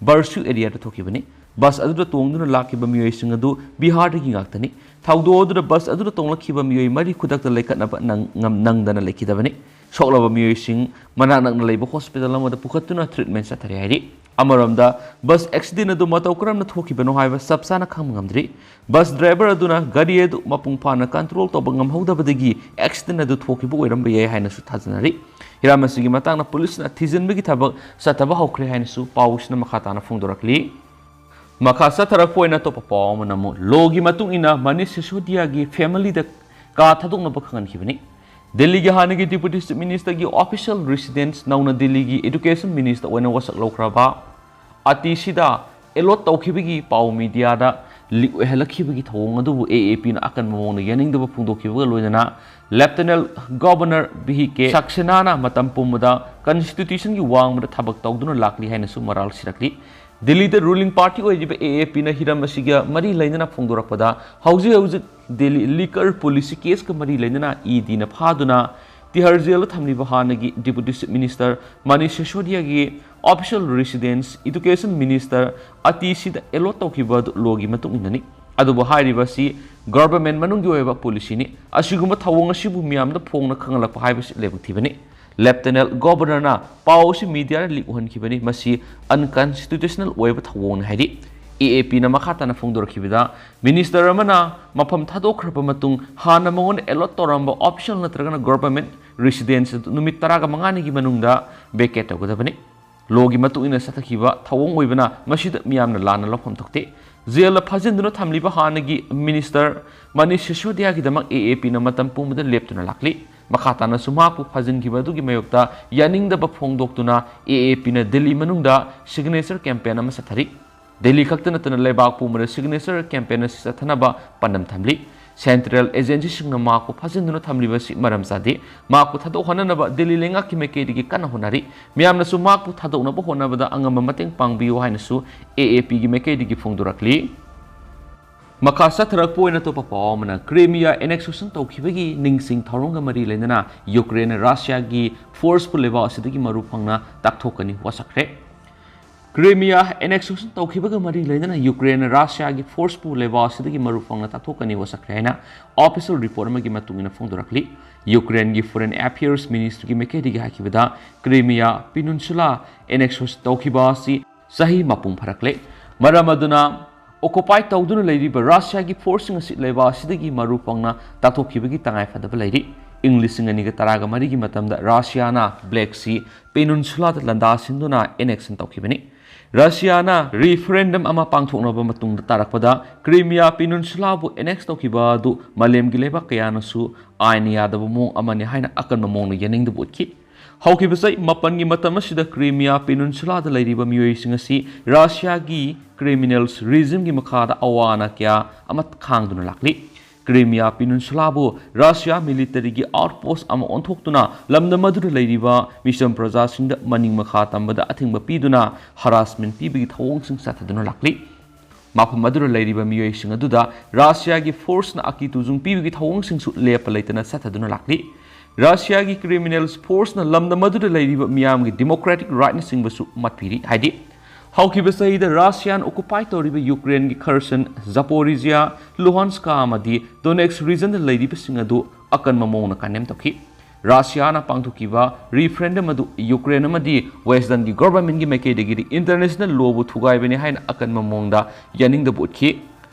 ꯕꯔꯁꯨ areaꯗ ꯊꯣꯛꯈꯤꯕꯅꯤ꯫ Bus ꯑꯗꯨꯗ ꯇꯣꯡꯗꯨꯅ ꯂꯥꯛꯈꯤꯕ ꯃꯤꯑꯣꯏꯁꯤꯡ ꯑꯗꯨ ꯕꯤꯍꯥꯔꯗꯒꯤ ꯉꯥꯛꯇꯅꯤ꯫ ꯊꯧꯗꯣꯛ ꯑꯗꯨꯗ bus ꯑꯗꯨꯗ ꯇꯣꯡꯂꯛꯈꯤꯕ ꯃꯤꯑꯣꯏ ꯃꯔꯤ ꯈꯨꯗꯛꯇ ꯂꯩꯈꯠꯅꯕ ꯅꯪ-, ꯉꯝ-, ꯅꯪꯗꯅ ꯂꯩꯈꯤꯗꯕꯅꯤ꯫ ꯁꯣꯛꯂꯕ ꯃꯤꯑꯣꯏꯁꯤꯡ ꯃꯅꯥꯛ ꯅꯛꯅ ꯂꯩꯕ hospital ꯑꯃꯗ ꯄꯨꯈꯠꯇꯨꯅ treatment ꯆꯠꯊꯔꯤ ꯍꯥꯏꯔꯤ꯫ ꯑꯃꯔꯣꯝꯗ, ꯕꯁ ꯑꯦꯛꯁꯤꯗꯦꯟ ꯑꯗꯨ ꯃꯇꯧ ꯀꯔꯝꯅ ꯊꯣꯛꯈꯤꯕꯅꯣ ꯍꯥꯏꯕ ꯆꯞ ꯆꯥꯅ ꯈꯪꯕ ꯉꯝꯗ꯭ꯔꯤ꯫ ꯕꯁ ꯗ꯭ꯔꯥꯏꯚꯔ ꯑꯗꯨꯅ ꯒꯥꯔꯤ ꯑꯗꯨ ꯃꯄꯨꯡ ꯐꯥꯅ ꯀꯟꯇ꯭ꯔꯣꯜ ꯇꯧꯕ ꯉꯝꯍꯧꯗꯕꯗꯒꯤ ꯑꯦꯛꯁꯤꯗꯦꯟ ꯑꯗꯨ ꯊꯣꯛꯈꯤꯕ ꯑꯣꯏꯔꯝꯕ ꯌꯥꯏ ꯍꯥꯏꯅꯁꯨ ꯊꯥꯖꯅꯔꯤ꯫ ꯍꯤꯔꯝ ꯑꯁꯤꯒꯤ ꯃꯇꯥꯡꯗ ꯄꯨꯂꯤꯁꯅ ꯊꯤꯖꯤꯟꯕꯒꯤ ꯊꯕꯛ ꯆꯠꯊꯕ ꯍꯧꯈ꯭ꯔꯦ ꯍꯥꯏꯅꯁꯨ ꯄꯥꯎꯁꯤꯅ ꯃꯈꯥ ꯇꯥꯅ ꯐꯣꯡꯗꯣꯔꯛꯂꯤ꯫ ꯃꯈꯥ ꯆꯠꯊꯔꯛꯄ ꯑꯣꯏꯅ ꯑꯇꯣꯞꯄ ꯄꯥꯎ ꯑꯃꯅ ꯑꯃꯨꯛ ꯂꯣꯒꯤ ꯃꯇꯨꯡ ꯏꯟꯅ ꯃꯅꯤꯁ ꯁꯤꯁꯣꯗꯤꯌꯥꯒꯤ ꯐꯦꯃꯤꯂꯤꯗ ꯀꯥ ꯊꯥꯗꯣꯛꯅꯕ ꯈꯪꯍꯟꯈꯤꯕꯅꯤ꯫ ꯗꯦꯜꯂꯤꯒꯤ ꯍꯥꯟꯅꯒꯤ ꯗꯤꯄꯨꯇꯤ ꯆꯤꯐ ꯃꯤꯅꯤꯁꯇꯔꯒꯤ ꯑꯣꯐꯤꯁꯤꯌꯦꯜ ꯔꯤꯁꯤꯗꯦꯟꯁ ꯅꯧꯅ ꯗꯦꯜꯂꯤꯒꯤ ꯏꯗꯨꯀꯦꯁꯟ ꯃꯤꯅꯤꯁꯇꯔ ꯑꯣꯏꯅ ꯋꯥꯁꯛ ꯂꯧꯈ꯭ꯔꯕ ꯑꯇꯤꯁꯤꯗ ꯑꯦꯂꯣꯠ ꯇꯧꯈꯤꯕꯒꯤ ꯄꯥꯎ ꯃꯤꯗꯤꯌꯥꯗ ꯂꯤꯛ ꯑꯣꯏꯍꯜꯂꯛꯈꯤꯕꯒꯤ ꯊꯧꯑꯣꯡ ꯑꯗꯨꯕꯨ ꯑꯦ ꯑꯦ ꯄꯤꯅ ꯑꯀꯟꯕ ꯃꯑꯣꯡꯗ ꯌꯥꯅꯤꯡꯗꯕ ꯐꯣꯡꯗꯣꯛꯈꯤꯕꯒ ꯂꯣꯏꯅꯅ ꯂꯦꯐꯇꯤꯅꯦꯟ ꯒꯕꯔꯅꯔ ꯚꯤ ꯀꯦ ꯁꯛꯁꯦꯅꯥꯅ ꯃꯇꯝ ꯄꯨꯝꯕꯗ ꯀꯟꯁꯇꯤꯇ꯭ꯌꯨꯁꯟꯒꯤ ꯋꯥꯡꯃꯗ ꯊꯕꯛ ꯇꯧꯗꯨꯅ ꯂꯥꯛꯂꯤ ꯍꯥꯏꯅꯁꯨ ꯃꯔꯥꯜ ꯁꯤꯔꯛꯂꯤ꯫ ꯗꯤꯜꯂꯤꯗ ꯔꯨꯂꯤꯡ ꯄꯥꯔꯇꯤ ꯑꯣꯏꯔꯤꯕ ꯑꯦ ꯑꯦ ꯄꯤꯅ ꯍꯤꯔꯝ ꯑꯁꯤꯒ ꯃꯔꯤ ꯂꯩꯅꯅ ꯐꯣꯡꯗꯣꯔꯛꯄꯗ, ꯍꯧꯖꯤꯛ ꯍꯧꯖꯤꯛ ꯗꯤꯜꯂꯤ ꯂꯤꯀꯔ ꯄꯣꯂꯤꯁꯤ ꯀꯦꯁꯀ ꯃꯔꯤ ꯂꯩꯅꯅ ꯏ ꯗꯤꯅ ꯐꯥꯗꯨꯅ ꯇꯤꯍꯥꯔ ꯖꯦꯜꯗ ꯊꯝꯂꯤꯕ ꯍꯥꯟꯅꯒꯤ ꯗꯤꯄꯨꯇꯤ ꯆꯤꯐ ꯃꯤꯅꯤꯁꯇꯔ ꯃꯅꯤꯁ ꯁꯤꯁꯣꯗꯤꯌꯥꯒꯤ ꯑꯣꯐꯤꯁꯤꯌꯦꯜ ꯔꯤꯁꯤꯗꯦꯟꯁ ꯏꯗꯨꯀꯦꯁꯟ ꯃꯤꯅꯤꯁꯇꯔ ꯑꯇꯤꯁꯤꯗ ꯑꯦꯂꯣꯠ ꯇꯧꯈꯤꯕ ꯑꯗꯨ ꯂꯣꯒꯤ ꯃꯇꯨꯡ ꯏꯟꯅꯅꯤ꯫ ꯑꯗꯨꯕꯨ ꯍꯥꯏꯔꯤꯕ ꯑꯁꯤ ꯒꯚꯔꯟꯃꯦꯟꯠ ꯃꯅꯨꯡꯒꯤ ꯑꯣꯏꯕ ꯄꯣꯂꯤꯁꯤꯅꯤ꯫ ꯑꯁꯤꯒꯨꯝꯕ ꯊꯧꯑꯣꯡ ꯑꯁꯤꯕꯨ ꯃꯤꯌꯥꯝꯗ ꯐꯣꯡꯅ ꯈꯪꯍꯜꯂꯛꯄ ꯍꯥꯏꯕꯁꯤ ꯂꯥꯏꯕꯛ ꯊꯤꯕꯅꯤ꯫ ꯂꯦꯐꯇꯤꯅꯦꯟ ꯒꯕꯔꯅꯔꯅ ꯄꯥꯎ ꯑꯁꯤ ꯃꯤꯗꯤꯌꯥꯗ ꯂꯤꯛ ꯑꯣꯏꯍꯟꯈꯤꯕꯅꯤ꯫ ꯃꯁꯤ ꯑꯟꯀꯟꯁꯇꯤꯇ꯭ꯌꯨꯁꯅꯦꯜ ꯑꯣꯏꯕ ꯊꯧꯑꯣꯡꯅꯤ ꯍꯥꯏꯔꯤ꯫ ꯑꯦ ꯑꯦ ꯄꯤꯅ ꯃꯈꯥ ꯇꯥꯅ ꯐꯣꯡꯗꯣꯔꯛꯈꯤꯕꯗ, ꯃꯤꯅꯤꯁꯇꯔ ꯑꯃꯅ ꯃꯐꯝ ꯊꯥꯗꯣꯛꯈ꯭ꯔꯕ ꯃꯇꯨꯡ ꯍꯥꯟꯅ ꯃꯉꯣꯟꯗ ꯑꯦꯂꯣꯠ ꯇꯧꯔꯝꯕ ꯑꯣꯐꯤꯁꯤꯌꯦꯜ ꯅꯠꯇ꯭ꯔꯒꯅ ꯒꯚꯔꯟꯃꯦꯟꯠ ꯔꯤꯁꯤꯗꯦꯟꯁ ꯑꯗꯨ ꯅꯨꯃꯤꯠ ꯇꯔꯥꯒ ꯃꯉꯥꯅꯤꯒꯤ ꯃꯅꯨꯡꯗ ꯚꯦꯀꯦꯠ ꯇꯧꯒꯗꯕꯅꯤ꯫ ꯂꯣꯒꯤ ꯃꯇꯨꯡ ꯏꯟꯅ ꯆꯠꯊꯈꯤꯕ ꯊꯧꯑꯣꯡ ꯑꯣꯏꯕꯅ ꯃꯁꯤꯗ ꯃꯤꯌꯥꯝꯅ ꯂꯥꯟꯅ ꯂꯧꯐꯝ ꯊꯣꯛꯇꯦ꯫ ꯖꯦꯜꯗ ꯐꯥꯖꯤꯟꯗꯨꯅ ꯊꯝꯂꯤꯕ ꯍꯥꯟꯅꯒꯤ ꯃꯤꯅꯤꯁꯇꯔ ꯃꯅꯤꯁ ꯁꯤꯁꯣꯗꯤꯌꯥꯒꯤꯗꯃꯛ ꯑꯦ ꯑꯦ ꯄꯤꯅ ꯃꯇꯝ ꯄꯨꯝꯕꯗ ꯂꯦꯞꯇꯨꯅ ꯂꯥꯛꯂꯤ꯫ ꯃꯈꯥ ꯇꯥꯅꯁꯨ ꯃꯍꯥꯛꯄꯨ ꯐꯥꯖꯤꯟꯈꯤꯕ ꯑꯗꯨꯒꯤ ꯃꯥꯌꯣꯛꯇ ꯌꯥꯅꯤꯡꯗꯕ ꯐꯣꯡꯗꯣꯛꯇꯨꯅ ꯑꯦ ꯑꯦ ꯄꯤꯅ ꯗꯤꯜꯂꯤ ꯃꯅꯨꯡꯗ ꯁꯤꯒꯅꯦꯆꯔ ꯀꯦꯝꯄꯦꯟ ꯑꯃ ꯆꯠꯊꯔꯤ꯫ ꯗꯤꯜꯂꯤ ꯈꯛꯇ ꯅꯠꯇꯅ ꯂꯩꯕꯥꯛ ꯄꯨꯝꯕꯗ ꯁꯤꯒꯅꯦꯆꯔ ꯀꯦꯝꯄꯦꯟ ꯑꯁꯤ ꯆꯠꯊꯅꯕ ꯄꯥꯟꯗꯝ ꯊꯝꯂꯤ꯫ ꯁꯦꯟꯇ꯭ꯔꯦꯜ ꯑꯦꯖꯦꯟꯁꯤꯁꯤꯡꯅ ꯃꯍꯥꯛꯄꯨ ꯐꯥꯖꯤꯟꯗꯨꯅ ꯊꯝꯂꯤꯕꯁꯤ ꯃꯔꯝ ꯆꯥꯗꯦ꯫ ꯃꯍꯥꯛꯄꯨ ꯊꯥꯗꯣꯛꯍꯟꯅꯅꯕ ꯗꯤꯜꯂꯤ ꯂꯩꯉꯥꯛꯀꯤ ꯃꯥꯏꯀꯩꯗꯒꯤ ꯀꯟꯅ ꯍꯣꯠꯅꯔꯤ꯫ ꯃꯤꯌꯥꯝꯅꯁꯨ ꯃꯍꯥꯛꯄꯨ ꯊꯥꯗꯣꯛꯅꯕ ꯍꯣꯠꯅꯕꯗ ꯑꯉꯝꯕ ꯃꯇꯦꯡ ꯄꯥꯡꯕꯤꯌꯨ ꯍꯥꯏꯅꯁꯨ ꯑꯦ ꯑꯦ ꯄꯤꯒꯤ ꯃꯥꯏꯀꯩꯗꯒꯤ ꯐꯣꯡꯗꯣꯔꯛꯂꯤ꯫ ꯃꯈꯥ ꯆꯠꯊꯔꯛꯄ ꯑꯣꯏꯅ ꯑꯇꯣꯞꯄ ꯄꯥꯎ ꯑꯃꯅ, ꯀ꯭ꯔꯤꯃꯤꯌꯥ ꯑꯦꯅꯦꯛꯁꯦꯁꯟ ꯇꯧꯈꯤꯕꯒꯤ ꯅꯤꯡꯁꯤꯡ ꯊꯧꯔꯝꯒ ꯃꯔꯤ ꯂꯩꯅꯅ ꯌꯨꯀ꯭ꯔꯦꯟꯅ ꯔꯁꯤꯌꯥꯒꯤ ꯐꯣꯔꯁꯄꯨ ꯂꯩꯕꯥꯛ ꯑꯁꯤꯗꯒꯤ ꯃꯔꯨ ꯐꯪꯅ ꯇꯥꯛꯊꯣꯛꯀꯅꯤ ꯋꯥꯁꯛꯈ꯭ꯔꯦ꯫ Crimea annexation ꯇꯧꯈꯤꯕꯒ ꯃꯔꯤ ꯂꯩꯅꯅ ꯌꯨꯀ꯭ꯔꯦꯟꯅ ꯔꯁꯤꯌꯥꯒꯤ ꯐꯣꯔꯁꯄꯨ ꯂꯩꯕꯥꯛ ꯑꯁꯤꯗꯒꯤ ꯃꯔꯨ ꯐꯪꯅ ꯇꯥꯟꯊꯣꯛꯀꯅꯤ ꯋꯥꯁꯛꯈ꯭ꯔꯦ ꯍꯥꯏꯅ ꯑꯣꯐꯤꯁꯤꯌꯦꯜ ꯔꯤꯄꯣꯔꯠ ꯑꯃꯒꯤ ꯃꯇꯨꯡ ꯏꯟꯅ ꯐꯣꯡꯗꯣꯔꯛꯂꯤ꯫ ꯌꯨꯀ꯭ꯔꯦꯟꯒꯤ ꯐꯣꯔꯦꯟ ꯑꯦꯐꯤꯌꯔꯁ ꯃꯤꯅꯤꯁꯇ꯭ꯔꯤꯒꯤ ꯃꯥꯏꯀꯩꯗꯒꯤ ꯍꯥꯏꯈꯤꯕꯗ, ꯀ꯭ꯔꯤꯃꯤꯌꯥ ꯄꯤꯅꯨꯟꯁꯨꯂꯥ ꯑꯦꯅꯦꯛꯁꯣꯁ ꯇꯧꯈꯤꯕ ꯑꯁꯤ ꯆꯍꯤ ꯃꯄꯨꯡ ꯐꯥꯔꯛꯂꯦ꯫ ꯃꯔꯝ ꯑꯗꯨꯅ ꯑꯣꯀꯨꯄꯥꯏ ꯇꯧꯗꯨꯅ ꯂꯩꯔꯤꯕ ꯔꯁꯤꯌꯥꯒꯤ ꯐꯣꯔꯁꯁꯤꯡ ꯑꯁꯤ ꯂꯩꯕꯥꯛ ꯑꯁꯤꯗꯒꯤ ꯃꯔꯨ ꯐꯪꯅ ꯇꯥꯟꯊꯣꯛꯈꯤꯕꯒꯤ ꯇꯉꯥꯏꯐꯗꯕ ꯂꯩꯔꯤ꯫ ꯏꯪ ꯂꯤꯁꯤꯡ ꯑꯅꯤꯒ ꯇꯔꯥꯒ ꯃꯔꯤꯒꯤ ꯃꯇꯝꯗ ꯔꯁꯤꯌꯥꯅ ꯕ꯭ꯂꯦꯛ ꯁꯤ ꯄꯦꯅꯨꯟꯁꯨꯂꯥꯗ ꯂꯥꯟꯗꯥꯁꯤꯟꯗꯨꯅ ꯑꯦꯅꯦꯛꯁꯟ ꯇꯧꯈꯤꯕꯅꯤ꯫ ꯔꯁꯤꯌꯥꯅ ꯔꯤꯐꯔꯦꯟꯗꯝ ꯑꯃ ꯄꯥꯡꯊꯣꯛꯅꯕ ꯃꯇꯨꯡꯗ ꯇꯥꯔꯛꯄꯗ, ꯀ꯭ꯔꯤꯃꯤꯌꯥ ꯄꯦꯅꯨꯟꯁꯨꯂꯥꯕꯨ ꯑꯦꯅꯦꯛꯁ ꯇꯧꯈꯤꯕ ꯑꯗꯨ ꯃꯥꯂꯦꯝꯒꯤ ꯂꯩꯕꯥꯛ ꯀꯌꯥꯅꯁꯨ ꯑꯥꯏꯟ ꯌꯥꯗꯕ ꯃꯑꯣꯡ ꯑꯃꯅꯤ ꯍꯥꯏꯅ ꯑꯀꯟꯕ ꯃꯑꯣꯡꯗ ꯌꯥꯅꯤꯡꯗꯕ ꯎꯠꯈꯤ꯫ ꯍꯧꯈꯤꯕ ꯆꯍꯤ ꯃꯥꯄꯟꯒꯤ ꯃꯇꯝ ꯑꯁꯤꯗ ꯀ꯭ꯔꯤꯃꯤꯌꯥ ꯄꯦꯅꯨꯟꯁꯨꯂꯥꯗ ꯂꯩꯔꯤꯕ ꯃꯤꯑꯣꯏꯁꯤꯡ ꯑꯁꯤ ꯔꯁꯤꯌꯥꯒꯤ ꯀ꯭ꯔꯤꯃꯤꯅꯦꯜꯁ ꯔꯤꯖꯤꯝꯒꯤ ꯃꯈꯥꯗ ꯑꯋꯥ ꯑꯅꯥ ꯀꯌꯥ ꯑꯃ ꯈꯥꯡꯗꯨꯅ ꯂꯥꯛꯂꯤ꯫ ꯀ꯭ꯔꯤꯃꯤꯌꯥ ꯄꯤꯅꯨꯟꯁꯨꯂꯥꯕꯨ ꯔꯁꯤꯌꯥ ꯃꯤꯂꯤꯇꯔꯤꯒꯤ ꯑꯥꯎꯠꯄꯣꯁ ꯑꯃ ꯑꯣꯟꯊꯣꯛꯇꯨꯅ ꯂꯝꯗꯝ ꯑꯗꯨꯗ ꯂꯩꯔꯤꯕ ꯃꯤꯆꯝ ꯄ꯭ꯔꯖꯥꯁꯤꯡꯗ ꯃꯅꯤꯡ ꯃꯈꯥ ꯇꯝꯕꯗ ꯑꯊꯤꯡꯕ ꯄꯤꯗꯨꯅ ꯍꯔꯥꯁꯃꯦꯟ ꯄꯤꯕꯒꯤ ꯊꯧꯑꯣꯡꯁꯤꯡ ꯆꯠꯊꯗꯨꯅ ꯂꯥꯛꯂꯤ꯫ ꯃꯐꯝ ꯑꯗꯨꯗ ꯂꯩꯔꯤꯕ ꯃꯤꯑꯣꯏꯁꯤꯡ ꯑꯗꯨꯗ ꯔꯁꯤꯌꯥꯒꯤ ꯐꯣꯔꯁꯅ ꯑꯀꯤ ꯇꯨꯖꯨꯡ ꯄꯤꯕꯒꯤ ꯊꯧꯑꯣꯡꯁꯤꯡꯁꯨ ꯂꯦꯞꯄ ꯂꯩꯇꯅ ꯆꯠꯊꯗꯨꯅ ꯂꯥꯛꯂꯤ꯫ ꯔꯁꯤꯌꯥꯒꯤ ꯀ꯭ꯔꯤꯃꯤꯅꯦꯜꯁ ꯐꯣꯔꯁꯅ ꯂꯝꯗꯝ ꯑꯗꯨꯗ ꯂꯩꯔꯤꯕ ꯃꯤꯌꯥꯝꯒꯤ ꯗꯤꯃꯣꯀ꯭ꯔꯦꯇꯤꯛ ꯔꯥꯏꯠꯅꯆꯤꯡꯕꯁꯨ ꯃꯠꯄꯤꯔꯤ, ꯍꯥꯏꯗꯤ ꯍꯧꯈꯤꯕ ꯆꯍꯤꯗ ꯔꯁꯤꯌꯥꯅ ꯑꯣꯀꯨꯄꯥꯏ ꯇꯧꯔꯤꯕ ꯌꯨꯀ꯭ꯔꯦꯟꯒꯤ ꯈꯔꯁꯟ, ꯖꯄꯣꯔꯤꯖꯤꯌꯥ, ꯂꯨꯍꯥꯟꯁꯀꯥ ꯑꯃꯗꯤ ꯗꯣꯅꯦꯠꯁ ꯔꯤꯖꯟꯗ ꯂꯩꯔꯤꯕꯁꯤꯡ ꯑꯗꯨ ꯑꯀꯟꯕ ꯃꯑꯣꯡꯗ ꯀꯟꯗꯦꯝ ꯇꯧꯈꯤ꯫ ꯔꯁꯤꯌꯥꯅ ꯄꯥꯡꯊꯣꯛꯈꯤꯕ ꯔꯤꯐꯔꯦꯟꯗꯝ ꯑꯗꯨ ꯌꯨꯀ꯭ꯔꯦꯟ ꯑꯃꯗꯤ ꯋꯦꯁꯇꯔꯟꯒꯤ ꯒꯣꯚꯔꯟꯃꯦꯟꯠꯀꯤ ꯃꯥꯏꯀꯩꯗꯒꯤꯗꯤ ꯏꯟꯇꯔꯅꯦꯁꯅꯦꯜ ꯂꯣꯕꯨ ꯊꯨꯒꯥꯏꯕꯅꯤ ꯍꯥꯏꯅ ꯑꯀꯟꯕ ꯃꯑꯣꯡꯗ ꯌꯥꯅꯤꯡꯗꯕ ꯎꯠꯈꯤ꯫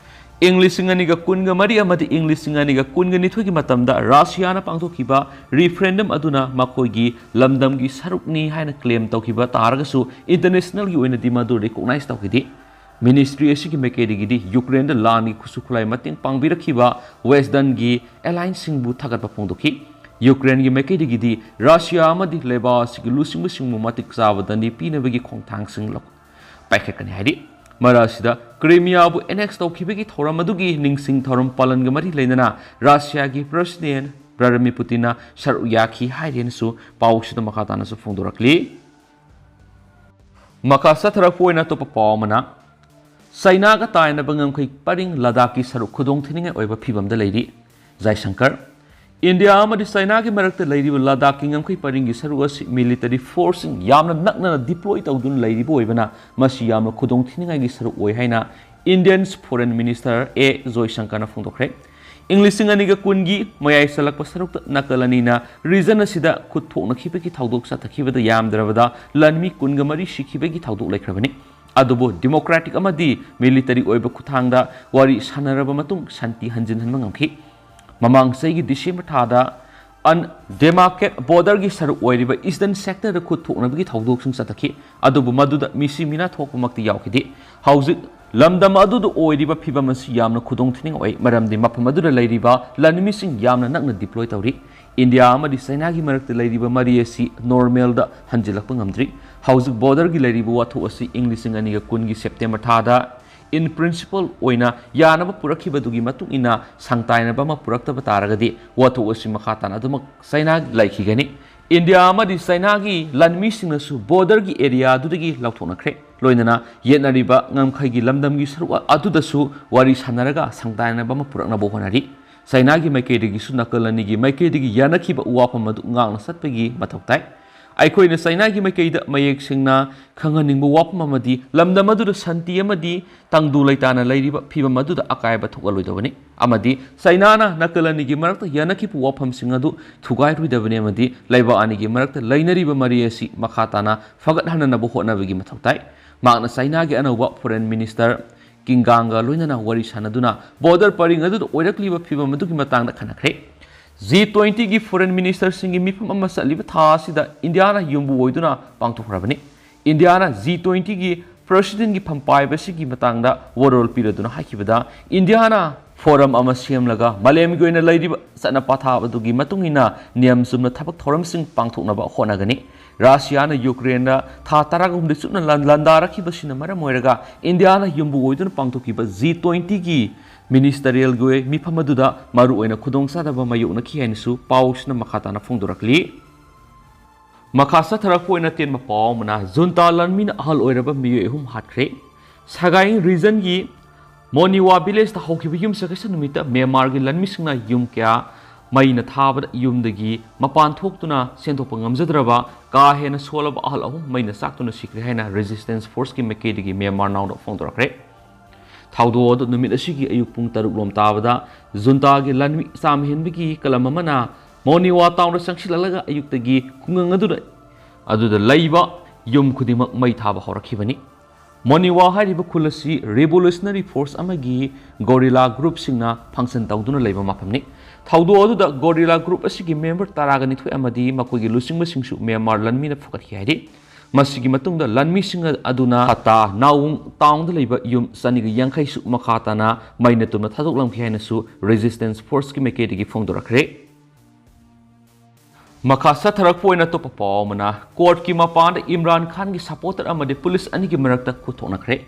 ꯏꯪ ꯂꯤꯁꯤꯡ ꯑꯅꯤꯒ ꯀꯨꯟꯒ ꯃꯔꯤ ꯑꯃꯗꯤ ꯏꯪ ꯂꯤꯁꯤꯡ ꯑꯅꯤꯒ ꯀꯨꯟꯒ ꯅꯤꯊꯣꯏꯒꯤ ꯃꯇꯝꯗ ꯔꯁꯤꯌꯥꯅ ꯄꯥꯡꯊꯣꯛꯈꯤꯕ ꯔꯤꯐꯔꯦꯟꯗꯝ ꯑꯗꯨꯅ ꯃꯈꯣꯏꯒꯤ ꯂꯝꯗꯝꯒꯤ ꯁꯔꯨꯛꯅꯤ ꯍꯥꯏꯅ ꯀ꯭ꯂꯦꯝ ꯇꯧꯈꯤꯕ ꯇꯥꯔꯒꯁꯨ, ꯏꯟꯇꯔꯅꯦꯁꯅꯦꯜꯒꯤ ꯑꯣꯏꯅꯗꯤ ꯃꯗꯨ ꯔꯤꯀꯣꯛꯅꯥꯏꯖ ꯇꯧꯈꯤꯗꯦ꯫ ꯃꯤꯅꯤꯁꯇ꯭ꯔꯤ ꯑꯁꯤꯒꯤ ꯃꯥꯏꯀꯩꯗꯒꯤꯗꯤ ꯌꯨꯀ꯭ꯔꯦꯟꯗ ꯂꯥꯟꯒꯤ ꯈꯨꯠꯁꯨ ꯈꯨꯠꯂꯥꯏ ꯃꯇꯦꯡ ꯄꯥꯡꯕꯤꯔꯛꯈꯤꯕ ꯋꯦꯁꯇꯔꯟꯒꯤ ꯑꯦꯂꯥꯏꯟꯁꯁꯤꯡꯕꯨ ꯊꯥꯒꯠꯄ ꯐꯣꯡꯗꯣꯛꯈꯤ꯫ ꯌꯨꯀ꯭ꯔꯦꯟꯒꯤ ꯃꯥꯏꯀꯩꯗꯒꯤꯗꯤ ꯔꯁꯤꯌꯥ ꯑꯃꯗꯤ ꯂꯩꯕꯥꯛ ꯑꯁꯤꯒꯤ ꯂꯨꯆꯤꯡꯕꯁꯤꯡꯕꯨ ꯃꯇꯤꯛ ꯆꯥꯕ ꯗꯟꯗꯤ ꯄꯤꯅꯕꯒꯤ ꯈꯣꯡꯊꯥꯡꯁꯤꯡ ꯂꯧ-, ꯄꯥꯏꯈꯠꯀꯅꯤ ꯍꯥꯏꯔꯤ꯫ ꯃꯔꯛ ꯑꯁꯤꯗ ꯀ꯭ꯔꯤꯃꯤꯌꯥꯕꯨ ꯑꯦꯅꯦꯛꯁ ꯇꯧꯈꯤꯕꯒꯤ ꯊꯧꯔꯝ ꯑꯗꯨꯒꯤ ꯅꯤꯡꯁꯤꯡ ꯊꯧꯔꯝ ꯄꯥꯂꯟꯒ ꯃꯔꯤ ꯂꯩꯅꯅ ꯔꯁꯤꯌꯥꯒꯤ ꯄ꯭ꯔꯦꯁꯤꯗꯦꯟꯠ ꯚ꯭ꯂꯥꯗꯤꯃꯤꯔ ꯄꯨꯇꯤꯟꯅ ꯁꯔꯨꯛ ꯌꯥꯈꯤ ꯍꯥꯏꯔꯦꯅꯁꯨ ꯄꯥꯎꯁꯤꯗ ꯃꯈꯥ ꯇꯥꯅꯁꯨ ꯐꯣꯡꯗꯣꯔꯛꯂꯤ꯫ ꯃꯈꯥ ꯆꯠꯊꯔꯛꯄ ꯑꯣꯏꯅ ꯑꯇꯣꯞꯄ ꯄꯥꯎ ꯑꯃꯅ, ꯆꯩꯅꯥꯒ ꯇꯥꯏꯅꯕ ꯉꯝꯈꯩ ꯄꯔꯤꯡ ꯂꯗꯥꯈꯀꯤ ꯁꯔꯨꯛ ꯈꯨꯗꯣꯡ ꯊꯤꯅꯤꯡꯉꯥꯏ ꯑꯣꯏꯕ ꯐꯤꯚꯝꯗ ꯂꯩꯔꯤ꯫ ꯖꯥꯏꯁꯪꯀꯔ꯫ ꯏꯟꯗꯤꯌꯥ ꯑꯃꯗꯤ ꯆꯥꯏꯅꯥꯒꯤ ꯃꯔꯛꯇ ꯂꯩꯔꯤꯕ ꯂꯗꯥꯈꯀꯤ ꯉꯝꯈꯩ ꯄꯔꯤꯡꯒꯤ ꯁꯔꯨꯛ ꯑꯁꯤ ꯃꯤꯂꯤꯇꯔꯤ ꯐꯣꯔꯁꯁꯤꯡ ꯌꯥꯝꯅ ꯅꯛꯅꯅ ꯗꯤꯄ꯭ꯂꯣꯏ ꯇꯧꯗꯨꯅ ꯂꯩꯔꯤꯕ ꯑꯣꯏꯕꯅ, ꯃꯁꯤ ꯌꯥꯝꯅ ꯈꯨꯗꯣꯡꯊꯤꯅꯤꯡꯉꯥꯏꯒꯤ ꯁꯔꯨꯛ ꯑꯣꯏ ꯍꯥꯏꯅ ꯏꯟꯗꯤꯌꯟꯁ ꯐꯣꯔꯦꯟ ꯃꯤꯅꯤꯁꯇꯔ ꯑꯦ ꯖꯣꯏꯁꯪꯀꯔꯅ ꯐꯣꯡꯗꯣꯛꯈ꯭ꯔꯦ꯫ ꯏꯪ ꯂꯤꯁꯤꯡ ꯑꯅꯤꯒ ꯀꯨꯟꯒꯤ ꯃꯌꯥꯏ ꯆꯜꯂꯛꯄ ꯁꯔꯨꯛꯇ ꯅꯥꯀꯜ ꯑꯅꯤꯅ ꯔꯤꯖꯟ ꯑꯁꯤꯗ ꯈꯨꯠ ꯊꯣꯛꯅꯈꯤꯕꯒꯤ ꯊꯧꯗꯣꯛ ꯆꯠꯊꯈꯤꯕꯗ ꯌꯥꯝꯗ꯭ꯔꯕꯗ ꯂꯥꯟꯃꯤ ꯀꯨꯟꯒ ꯃꯔꯤ ꯁꯤꯈꯤꯕꯒꯤ ꯊꯧꯗꯣꯛ ꯂꯩꯈ꯭ꯔꯕꯅꯤ꯫ ꯑꯗꯨꯕꯨ ꯗꯤꯃꯣꯀ꯭ꯔꯦꯇꯤꯛ ꯑꯃꯗꯤ ꯃꯤꯂꯤꯇꯔꯤ ꯑꯣꯏꯕ ꯈꯨꯠꯊꯥꯡꯗ ꯋꯥꯔꯤ ꯁꯥꯟꯅꯔꯕ ꯃꯇꯨꯡ ꯁꯥꯟꯇꯤ ꯍꯟꯖꯤꯟꯍꯟꯕ ꯉꯝꯈꯤ꯫ ꯃꯃꯥꯡ ꯆꯍꯤꯒꯤ ꯗꯤꯁꯦꯝꯕꯔ ꯊꯥꯗ ꯑꯟ ꯗꯦꯃꯥꯔꯀꯦꯠ ꯕꯣꯔꯗꯔꯒꯤ ꯁꯔꯨꯛ ꯑꯣꯏꯔꯤꯕ ꯏꯁꯇꯔꯟ ꯁꯦꯛꯇꯔꯗ ꯈꯨꯠ ꯊꯣꯛꯅꯕꯒꯤ ꯊꯧꯗꯣꯛꯁꯤꯡ ꯆꯠꯊꯈꯤ꯫ ꯑꯗꯨꯕꯨ ꯃꯗꯨꯗ ꯃꯤꯁꯤ ꯃꯤꯅꯥ ꯊꯣꯛꯄꯃꯛꯇꯤ ꯌꯥꯎꯈꯤꯗꯦ꯫ ꯍꯧꯖꯤꯛ ꯂꯝꯗꯝ ꯑꯗꯨꯗ ꯑꯣꯏꯔꯤꯕ ꯐꯤꯕꯝ ꯑꯁꯤ ꯌꯥꯝꯅ ꯈꯨꯗꯣꯡ ꯊꯤꯅꯤꯡꯉꯥꯏ ꯑꯣꯏ, ꯃꯔꯝꯗꯤ ꯃꯐꯝ ꯑꯗꯨꯗ ꯂꯩꯔꯤꯕ ꯂꯥꯟꯃꯤꯁꯤꯡ ꯌꯥꯝꯅ ꯅꯛꯅ ꯗꯤꯄ꯭ꯂꯣꯏ ꯇꯧꯔꯤ꯫ ꯏꯟꯗꯤꯌꯥ ꯑꯃꯗꯤ ꯆꯥꯏꯅꯥꯒꯤ ꯃꯔꯛꯇ ꯂꯩꯔꯤꯕ ꯃꯔꯤ ꯑꯁꯤ ꯅꯣꯔꯃꯦꯜꯗ ꯍꯟꯖꯤꯜꯂꯛꯄ ꯉꯝꯗ꯭ꯔꯤ꯫ ꯍꯧꯖꯤꯛ ꯕꯣꯔꯗꯔꯒꯤ ꯂꯩꯔꯤꯕ ꯋꯥꯊꯣꯛ ꯑꯁꯤ ꯏꯪ ꯂꯤꯁꯤꯡ ꯑꯅꯤꯒ ꯀꯨꯟꯒꯤ ꯁꯦꯞꯇꯦꯝꯕꯔ ꯊꯥꯗ in principle ꯑꯣꯏꯅ ꯌꯥꯅꯕ ꯄꯨꯔꯛꯈꯤꯕꯗꯨꯒꯤ ꯃꯇꯨꯡ ꯏꯟꯅ ꯁꯪꯇꯥꯏꯅꯕ ꯑꯃ ꯄꯨꯔꯛꯇꯕ ꯇꯥꯔꯒꯗꯤ, ꯋꯥꯊꯣꯛ ꯑꯁꯤ ꯃꯈꯥ ꯇꯥꯅ ꯑꯗꯨꯃꯛ ꯆꯥꯏꯅꯥ ꯂꯩꯈꯤꯒꯅꯤ꯫ ꯏꯟꯗꯤꯌꯥ ꯑꯃꯗꯤ ꯆꯥꯏꯅꯥꯒꯤ ꯂꯥꯟꯃꯤꯁꯤꯡꯅꯁꯨ ꯕꯣꯔꯗꯔꯒꯤ ꯑꯦꯔꯤꯌꯥ ꯑꯗꯨꯗꯒꯤ ꯂꯧꯊꯣꯛꯅꯈ꯭ꯔꯦ꯫ ꯂꯣꯏꯅꯅ ꯌꯦꯠꯅꯔꯤꯕ ꯉꯝꯈꯩꯒꯤ ꯂꯝꯗꯝꯒꯤ ꯁꯔꯨꯛ ꯑꯗꯨꯗꯁꯨ ꯋꯥꯔꯤ ꯁꯥꯟꯅꯔꯒ ꯁꯪꯇꯥꯏꯅꯕ ꯑꯃ ꯄꯨꯔꯛꯅꯕ ꯍꯣꯠꯅꯔꯤ꯫ ꯆꯥꯏꯅꯥꯒꯤ ꯃꯥꯏꯀꯩꯗꯒꯤꯁꯨ ꯅꯥꯀꯜ ꯑꯅꯤꯒꯤ ꯃꯥꯏꯀꯩꯗꯒꯤ ꯌꯥꯅꯈꯤꯕ ꯋꯥꯐꯝ ꯑꯗꯨ ꯉꯥꯛꯅ ꯆꯠꯄꯒꯤ ꯃꯊꯧ ꯇꯥꯏ꯫ ꯑꯩꯈꯣꯏꯅ ꯆꯥꯏꯅꯥꯒꯤ ꯃꯥꯏꯀꯩꯗ ꯃꯌꯦꯛ ꯁꯦꯡꯅ ꯈꯪꯍꯟꯅꯤꯡꯕ ꯋꯥꯐꯝ ꯑꯃꯗꯤ ꯂꯝꯗꯝ ꯑꯗꯨꯗ ꯁꯥꯟꯇꯤ ꯑꯃꯗꯤ ꯇꯪꯗꯨ ꯂꯩꯇꯥꯅ ꯂꯩꯔꯤꯕ ꯐꯤꯕꯝ ꯑꯗꯨꯗ ꯑꯀꯥꯏꯕ ꯊꯣꯛꯍꯜꯂꯣꯏꯗꯕꯅꯤ ꯑꯃꯗꯤ ꯆꯥꯏꯅꯥꯅ ꯅꯥꯀꯜ ꯑꯅꯤꯒꯤ ꯃꯔꯛꯇ ꯌꯥꯅꯈꯤꯕ ꯋꯥꯐꯝꯁꯤꯡ ꯑꯗꯨ ꯊꯨꯒꯥꯏꯔꯣꯏꯗꯕꯅꯤ ꯑꯃꯗꯤ ꯂꯩꯕꯥꯛ ꯑꯅꯤꯒꯤ ꯃꯔꯛꯇ ꯂꯩꯅꯔꯤꯕ ꯃꯔꯤ ꯑꯁꯤ ꯃꯈꯥ ꯇꯥꯅ ꯐꯒꯠꯍꯟꯅꯅꯕ ꯍꯣꯠꯅꯕꯒꯤ ꯃꯊꯧ ꯇꯥꯏ꯫ ꯃꯍꯥꯛꯅ ꯆꯥꯏꯅꯥꯒꯤ ꯑꯅꯧꯕ ꯐꯣꯔꯦꯟ ꯃꯤꯅꯤꯁꯇꯔ ꯀꯤꯡꯒꯥꯡꯒ ꯂꯣꯏꯅꯅ ꯋꯥꯔꯤ ꯁꯥꯟꯅꯗꯨꯅ ꯕꯣꯔꯗꯔ ꯄꯔꯤꯡ ꯑꯗꯨꯗ ꯑꯣꯏꯔꯛꯂꯤꯕ ꯐꯤꯕꯝ ꯑꯗꯨꯒꯤ ꯃꯇꯥꯡꯗ ꯈꯟꯅꯈ꯭ꯔꯦ꯫ ꯖꯤ ꯇ꯭ꯋꯦꯟꯇꯤꯒꯤ ꯐꯣꯔꯦꯟ ꯃꯤꯅꯤꯁꯇꯔꯁꯤꯡꯒꯤ ꯃꯤꯐꯝ ꯑꯃ ꯆꯠꯂꯤꯕ ꯊꯥ ꯑꯁꯤꯗ ꯏꯟꯗꯤꯌꯥꯅ ꯌꯨꯝꯕꯨ ꯑꯣꯏꯗꯨꯅ ꯄꯥꯡꯊꯣꯛꯈ꯭ꯔꯕꯅꯤ꯫ ꯏꯟꯗꯤꯌꯥꯅ ꯖꯤ ꯇ꯭ꯋꯦꯟꯇꯤꯒꯤ ꯄ꯭ꯔꯁꯤꯗꯦꯟꯒꯤ ꯐꯝ ꯄꯥꯏꯕꯁꯤꯒꯤ ꯃꯇꯥꯡꯗ ꯋꯥꯔꯣꯜ ꯄꯤꯔꯗꯨꯅ ꯍꯥꯏꯈꯤꯕꯗ, ꯏꯟꯗꯤꯌꯥꯅ ꯐꯣꯔꯝ ꯑꯃ ꯁꯦꯝꯂꯒ ꯃꯥꯂꯦꯝꯒꯤ ꯑꯣꯏꯅ ꯂꯩꯔꯤꯕ ꯆꯠꯅ ꯄꯊꯥꯞ ꯑꯗꯨꯒꯤ ꯃꯇꯨꯡ ꯏꯟꯅ ꯅꯤꯌꯝ ꯆꯨꯝꯅ ꯊꯕꯛ ꯊꯧꯔꯝꯁꯤꯡ ꯄꯥꯡꯊꯣꯛꯅꯕ ꯍꯣꯠꯅꯒꯅꯤ꯫ ꯔꯁꯤꯌꯥꯅ ꯌꯨꯀ꯭ꯔꯦꯟꯗ ꯊꯥ ꯇꯔꯥꯒꯍꯨꯝꯗꯣꯏ ꯆꯨꯞꯅ ꯂꯥꯟ-, ꯂꯥꯟꯗꯥꯔꯛꯈꯤꯕꯁꯤꯅ ꯃꯔꯝ ꯑꯣꯏꯔꯒ ꯏꯟꯗꯤꯌꯥꯅ ꯌꯨꯝꯕꯨ ꯑꯣꯏꯗꯨꯅ ꯄꯥꯡꯊꯣꯛꯈꯤꯕ ꯖꯤ ꯇ꯭ꯋꯦꯟꯇꯤꯒꯤ ꯃꯤꯅꯤꯁꯇꯔꯤꯌꯦꯜꯒꯤ ꯃꯤꯐꯝ ꯑꯗꯨꯗ ꯃꯔꯨꯑꯣꯏꯅ ꯈꯨꯗꯣꯡꯆꯥꯗꯕ ꯃꯥꯌꯣꯛꯅꯈꯤ ꯍꯥꯏꯅꯁꯨ ꯄꯥꯎꯁꯤꯅ ꯃꯈꯥ ꯇꯥꯅ ꯐꯣꯡꯗꯣꯔꯛꯂꯤ꯫ ꯃꯈꯥ ꯆꯠꯊꯔꯛꯄ ꯑꯣꯏꯅ ꯑꯇꯦꯟꯕ ꯄꯥꯎ ꯑꯃꯅ, ꯖꯨꯟꯇꯥ ꯂꯥꯟꯃꯤꯅ ꯑꯍꯜ ꯑꯣꯏꯔꯕ ꯃꯤꯑꯣꯏ ꯑꯍꯨꯝ ꯍꯥꯠꯈ꯭ꯔꯦ꯫ ꯁꯒꯥꯏ ꯔꯤꯖꯟꯒꯤ ꯃꯣꯅꯤꯋꯥ ꯚꯤꯂꯦꯖꯇ ꯍꯧꯈꯤꯕ ꯌꯨꯝꯁꯀꯩꯁ ꯅꯨꯃꯤꯠꯇ ꯃ꯭ꯌꯥꯟꯃꯥꯔꯒꯤ ꯂꯥꯟꯃꯤꯁꯤꯡꯅ ꯌꯨꯝ ꯀꯌꯥ ꯃꯩꯅ ꯊꯥꯕꯗ ꯌꯨꯝꯗꯒꯤ ꯃꯄꯥꯟ ꯊꯣꯛꯇꯨꯅ ꯁꯦꯟꯗꯣꯛꯄ ꯉꯝꯖꯗ꯭ꯔꯕ ꯀꯥ ꯍꯦꯟꯅ ꯁꯣꯜꯂꯕ ꯑꯍꯜ ꯑꯍꯨꯝ ꯃꯩꯅ ꯆꯥꯛꯇꯨꯅ ꯁꯤꯈ꯭ꯔꯦ ꯍꯥꯏꯅ Resistance Forceꯀꯤ ꯃꯥꯏꯀꯩꯗꯒꯤ ꯃ꯭ꯌꯥꯟꯃꯥꯔ Nowꯗ ꯐꯣꯡꯗꯣꯔꯛꯈ꯭ꯔꯦ꯫ ꯊꯧꯗꯣꯛ ꯑꯗꯨ ꯅꯨꯃꯤꯠ ꯑꯁꯤꯒꯤ ꯑꯌꯨꯛ ꯄꯨꯡ ꯇꯔꯨꯛ ꯂꯣꯝ ꯇꯥꯕꯗ ꯖꯨꯟꯇꯥꯒꯤ ꯂꯥꯟꯃꯤ ꯆꯥꯝꯃ ꯍꯦꯟꯕꯒꯤ ꯀꯂꯝ ꯑꯃꯅ ꯃꯣꯅꯤꯋꯥ ꯇꯥꯎꯟꯗ ꯆꯪꯁꯤꯜꯂꯛꯂꯒ ꯑꯌꯨꯛꯇꯒꯤ ꯈꯨꯡꯒꯪ ꯑꯗꯨꯗ, ꯑꯗꯨꯗ ꯂꯩꯕ ꯌꯨꯝ ꯈꯨꯗꯤꯡꯃꯛ ꯃꯩ ꯊꯥꯕ ꯍꯧꯔꯛꯈꯤꯕꯅꯤ꯫ ꯃꯣꯅꯤꯋꯥ ꯍꯥꯏꯔꯤꯕ ꯈꯨꯜ ꯑꯁꯤ Revolutionary Force ꯑꯃꯒꯤ guerrilla groupꯁꯤꯡꯅ function ꯇꯧꯗꯨꯅ ꯂꯩꯕ ꯃꯐꯝꯅꯤ꯫ ꯊꯧꯗꯣꯛ ꯑꯗꯨꯗ guerrilla group ꯑꯁꯤꯒꯤ member ꯇꯔꯥꯒ ꯅꯤꯊꯣꯏ ꯑꯃꯗꯤ ꯃꯈꯣꯏꯒꯤ ꯂꯨꯆꯤꯡꯕꯁꯤꯡꯁꯨ ꯃ꯭ꯌꯥꯟꯃꯥꯔ ꯂꯥꯟꯃꯤꯅ ꯐꯨꯒꯠꯈꯤ ꯍꯥꯏꯔꯤ꯫ ꯃꯁꯤꯒꯤ ꯃꯇꯨꯡꯗ ꯂꯥꯟꯃꯤꯁꯤꯡ ꯑꯗꯨꯅ ꯍꯇꯥ ꯅꯥꯋꯨꯡ ꯇꯥꯎꯟꯗ ꯂꯩꯕ ꯌꯨꯝ ꯆꯅꯤꯒ ꯌꯥꯡꯈꯩꯁꯨ ꯃꯈꯥ ꯇꯥꯅ ꯃꯩꯅ ꯇꯨꯝꯅ ꯊꯥꯗꯣꯛꯂꯝꯈꯤ ꯍꯥꯏꯅꯁꯨ Resistance Forceꯀꯤ ꯃꯥꯏꯀꯩꯗꯒꯤ ꯐꯣꯡꯗꯣꯔꯛꯈ꯭ꯔꯦ꯫ ꯃꯈꯥ ꯆꯠꯊꯔꯛꯄ ꯑꯣꯏꯅ ꯑꯇꯣꯞꯄ ꯄꯥꯎ ꯑꯃꯅ, courtꯀꯤ ꯃꯄꯥꯟꯗ ꯏꯝꯔꯥꯟ ꯈꯥꯟꯒꯤ supporter ꯑꯃꯗꯤ police ꯑꯅꯤꯒꯤ ꯃꯔꯛꯇ ꯈꯨꯠꯊꯣꯛꯅꯈ꯭ꯔꯦ꯫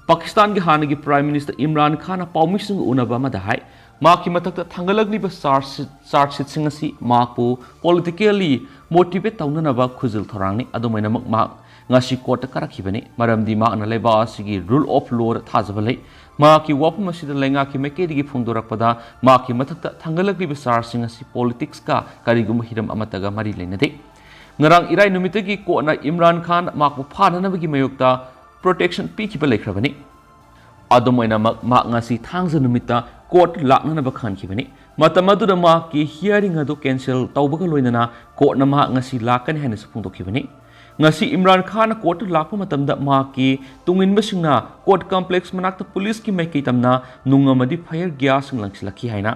ꯄꯥꯀꯤꯁꯇꯥꯟꯒꯤ ꯍꯥꯟꯅꯒꯤ Prime Minister ꯏꯝꯔꯥꯟ ꯈꯥꯟꯅ ꯄꯥꯎꯃꯤꯁꯤꯡꯒ ꯎꯅꯕ ꯑꯃꯗ ꯍꯥꯏ, ꯃꯍꯥꯛꯀꯤ ꯃꯊꯛꯇ ꯊꯥꯡꯒꯠꯂꯛꯂꯤꯕ charge, charge sheetꯁꯤꯡ ꯑꯁꯤ ꯃꯍꯥꯛꯄꯨ politically motivate ꯇꯧꯅꯅꯕ ꯈꯨꯖꯤꯜ ꯊꯧꯔꯥꯡꯅꯤ꯫ ꯑꯗꯨꯝ ꯑꯣꯏꯅꯃꯛ, ꯃꯍꯥꯛ ꯉꯁꯤ courtꯇ ꯀꯥꯔꯛꯈꯤꯕꯅꯤ, ꯃꯔꯝꯗꯤ ꯃꯍꯥꯛꯅ ꯂꯩꯕꯥꯛ ꯑꯁꯤꯒꯤ rule of lawꯗ ꯊꯥꯖꯕ ꯂꯩ꯫ ꯃꯍꯥꯛꯀꯤ ꯋꯥꯐꯝ ꯑꯁꯤꯗ ꯂꯩꯉꯥꯛꯀꯤ ꯃꯥꯏꯀꯩꯗꯒꯤ ꯐꯣꯡꯗꯣꯔꯛꯄꯗ, ꯃꯍꯥꯛꯀꯤ ꯃꯊꯛꯇ ꯊꯥꯡꯒꯠꯂꯛꯂꯤꯕ chargeꯁꯤꯡ ꯑꯁꯤ politicsꯀ ꯀꯔꯤꯒꯨꯝꯕ ꯍꯤꯔꯝ ꯑꯃꯠꯇꯒ ꯃꯔꯤ ꯂꯩꯅꯗꯦ꯫ ꯉꯔꯥꯡ ꯏꯔꯥꯏ ꯅꯨꯃꯤꯠꯇꯒꯤ courtꯅ ꯏꯝꯔꯥꯟ ꯈꯥꯟ ꯃꯍꯥꯛꯄꯨ ꯐꯥꯅꯅꯕꯒꯤ ꯃꯥꯌꯣꯛꯇ protection ꯄꯤꯈꯤꯕ ꯂꯩꯈ꯭ꯔꯕꯅꯤ꯫ ꯑꯗꯨꯝ ꯑꯣꯏꯅꯃꯛ, ꯃꯍꯥꯛ ꯉꯁꯤ ꯊꯥꯡꯖ ꯅꯨꯃꯤꯠꯇ court ꯂꯥꯛꯅꯅꯕ ꯈꯟꯈꯤꯕꯅꯤ꯫ ꯃꯇꯝ ꯑꯗꯨꯗ ꯃꯍꯥꯛꯀꯤ hearing ꯑꯗꯨ cancel ꯇꯧꯕꯒ ꯂꯣꯏꯅꯅ courtꯅ ꯃꯍꯥꯛ ꯉꯁꯤ ꯂꯥꯛꯀꯅꯤ ꯍꯥꯏꯅꯁꯨ ꯐꯣꯡꯗꯣꯛꯈꯤꯕꯅꯤ꯫ ꯉꯁꯤ ꯏꯝꯔꯥꯟ ꯈꯥꯟꯅ courtꯇ ꯂꯥꯛꯄ ꯃꯇꯝꯗ ꯃꯍꯥꯛꯀꯤ ꯇꯨꯡꯏꯟꯕꯁꯤꯡꯅ court complex ꯃꯅꯥꯛꯇ policeꯀꯤ ꯃꯥꯏꯀꯩ ꯇꯝꯅ ꯅꯨꯡ ꯑꯃꯗꯤ fire gasꯁꯤꯡ ꯂꯪꯁꯤꯜꯂꯛꯈꯤ ꯍꯥꯏꯅ꯫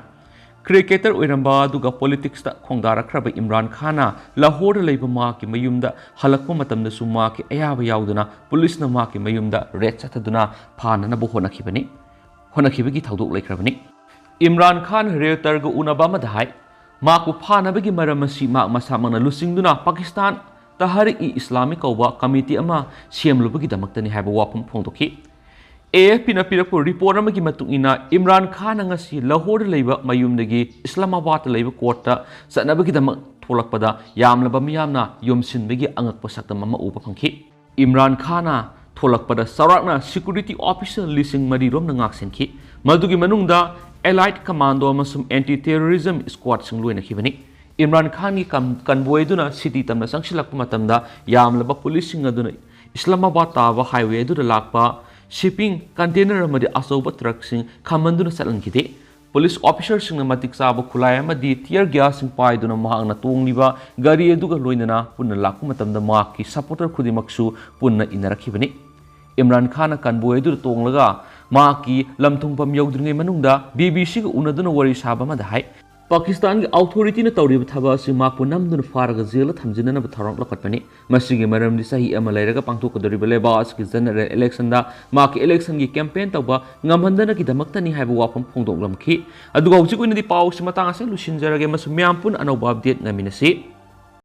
Cricketer ꯑꯣꯏꯔꯝꯕ ꯑꯗꯨꯒ politicsꯇ ꯈꯣꯡꯗꯥꯔꯛꯈ꯭ꯔꯕ ꯏꯝꯔꯥꯟ ꯈꯥꯟꯅ ꯂꯥꯍꯣꯔꯗ ꯂꯩꯕ ꯃꯍꯥꯛꯀꯤ ꯃꯌꯨꯝꯗ ꯍꯜꯂꯛꯄ ꯃꯇꯝꯗꯁꯨ ꯃꯍꯥꯛꯀꯤ ꯑꯌꯥꯕ ꯌꯥꯎꯗꯅ policeꯅ ꯃꯍꯥꯛꯀꯤ ꯃꯌꯨꯝꯗ raid ꯆꯠꯊꯗꯨꯅ ꯐꯥꯅꯅꯕ ꯍꯣꯠꯅꯈꯤꯕꯅꯤ, ꯍꯣꯠꯅꯈꯤꯕꯒꯤ ꯊꯧꯗꯣꯛ ꯂꯩꯈ꯭ꯔꯕꯅꯤ꯫ ꯏꯝꯔꯥꯟ ꯈꯥꯟ Reutersꯒ ꯎꯅꯕ ꯑꯃꯗ ꯍꯥꯏ, ꯃꯍꯥꯛꯄꯨ ꯐꯥꯅꯕꯒꯤ ꯃꯔꯝ ꯑꯁꯤ ꯃꯍꯥꯛ ꯃꯁꯥꯃꯛꯅ ꯂꯨꯆꯤꯡꯗꯨꯅ ꯄꯥꯀꯤꯁꯇꯥꯟ ꯇꯍꯔꯤꯛ-ꯏ-ꯏꯁꯂꯥꯃꯤ ꯀꯧꯕ committee ꯑꯃ ꯁꯦꯝꯂꯨꯕꯒꯤꯗꯃꯛꯇꯅꯤ ꯍꯥꯏꯕ ꯋꯥꯐꯝ ꯐꯣꯡꯗꯣꯛꯈꯤ꯫ AFPꯅ ꯄꯤꯔꯛꯄ report ꯑꯃꯒꯤ ꯃꯇꯨꯡ ꯏꯟꯅ, ꯏꯝꯔꯥꯟ ꯈꯥꯟꯅ ꯉꯁꯤ ꯂꯥꯍꯣꯔꯗ ꯂꯩꯕ ꯃꯌꯨꯝꯗꯒꯤ ꯏꯁꯂꯥꯃꯥꯕꯥꯗꯇ ꯂꯩꯕ courtꯇ ꯆꯠꯅꯕꯒꯤꯗꯃꯛ ꯊꯣꯛꯂꯛꯄꯗ ꯌꯥꯝꯂꯕ ꯃꯤꯌꯥꯝꯅ ꯌꯣꯝꯁꯤꯟꯕꯒꯤ ꯑꯉꯛꯄ ꯁꯛꯇꯝ ꯑꯃ ꯎꯕ ꯐꯪꯈꯤ꯫ ꯏꯝꯔꯥꯟ ꯈꯥꯟꯅ ꯊꯣꯛꯂꯛꯄꯗ ꯆꯥꯎꯔꯥꯛꯅ security officer ꯂꯤꯁꯤꯡ ꯃꯔꯤ ꯔꯣꯝꯅ ꯉꯥꯛꯁꯦꯟꯈꯤ꯫ ꯃꯗꯨꯒꯤ ꯃꯅꯨꯡꯗ Elite Commando ꯑꯃꯁꯨꯡ Anti Terrorism Squadꯁꯤꯡ ꯂꯣꯏꯅꯈꯤꯕꯅꯤ꯫ ꯏꯝꯔꯥꯟ ꯈꯥꯟꯒꯤ ꯀꯟ-, convoy ꯑꯗꯨꯅ city ꯇꯝꯅ ꯆꯪꯁꯤꯜꯂꯛꯄ ꯃꯇꯝꯗ ꯌꯥꯝꯂꯕ policeꯁꯤꯡ ꯑꯗꯨꯅ ꯏꯁꯂꯥꯃꯥꯕꯥꯗ ꯇꯥꯕ highway ꯑꯗꯨꯗ ꯂꯥꯛꯄ shipping container ꯑꯃꯗꯤ ꯑꯆꯧꯕ truckꯁꯤꯡ ꯈꯥꯝꯍꯟꯗꯨꯅ ꯆꯠꯍꯟꯈꯤꯗꯦ꯫ Police officerꯁꯤꯡꯅ ꯃꯇꯤꯛ ꯆꯥꯕ ꯈꯨꯠꯂꯥꯏ ꯑꯃꯗꯤ tear gasꯁꯤꯡ ꯄꯥꯏꯗꯨꯅ ꯃꯍꯥꯛꯅ ꯇꯣꯡꯂꯤꯕ ꯒꯥꯔꯤ ꯑꯗꯨꯒ ꯂꯣꯏꯅꯅ ꯄꯨꯟꯅ ꯂꯥꯛꯄ ꯃꯇꯝꯗ ꯃꯍꯥꯛꯀꯤ supporter ꯈꯨꯗꯤꯡꯃꯛꯁꯨ ꯄꯨꯟꯅ ꯏꯟꯅꯔꯛꯈꯤꯕꯅꯤ꯫ ꯏꯝꯔꯥꯟ ꯈꯥꯟꯅ convoy ꯑꯗꯨꯗ ꯇꯣꯡꯂꯒ ꯃꯍꯥꯛꯀꯤ ꯂꯝ ꯊꯨꯡꯐꯝ ꯌꯧꯗ꯭ꯔꯤꯉꯩ ꯃꯅꯨꯡꯗ BBCꯒ ꯎꯅꯗꯨꯅ ꯋꯥꯔꯤ ꯁꯥꯕ ꯑꯃꯗ ꯍꯥꯏ, ꯄꯥꯀꯤꯁꯇꯥꯟꯒꯤ authorityꯅ ꯇꯧꯔꯤꯕ ꯊꯕꯛ ꯑꯁꯤ ꯃꯍꯥꯛꯄꯨ ꯅꯝꯗꯨꯅ ꯐꯥꯔꯒ jailꯗ ꯊꯝꯖꯤꯟꯅꯅꯕ ꯊꯧꯔꯥꯡ ꯂꯧꯈꯠꯄꯅꯤ꯫ ꯃꯁꯤꯒꯤ ꯃꯔꯝꯗꯤ ꯆꯍꯤ ꯑꯃ ꯂꯩꯔꯒ ꯄꯥꯡꯊꯣꯛꯀꯗꯧꯔꯤꯕ ꯂꯩꯕꯥꯛ ꯑꯁꯤꯒꯤ general electionꯗ ꯃꯍꯥꯛꯀꯤ electionꯒꯤ campaign ꯇꯧꯕ ꯉꯝꯍꯟꯗꯅꯕꯒꯤꯗꯃꯛꯇꯅꯤ ꯍꯥꯏꯕ ꯋꯥꯐꯝ ꯐꯣꯡꯗꯣꯛꯂꯝꯈꯤ꯫ ꯑꯗꯨꯒ ꯍꯧꯖꯤꯛ ꯑꯣꯏꯅꯗꯤ ꯄꯥꯎꯁꯤ ꯃꯇꯥꯡ ꯑꯁꯤꯗ ꯂꯣꯏꯁꯤꯟꯖꯔꯒꯦ, ꯃꯁꯤ ꯃꯌꯥꯝ ꯄꯨꯟꯅ ꯑꯅꯧꯕ update ꯉꯥꯏꯃꯤꯟꯅꯁꯤ꯫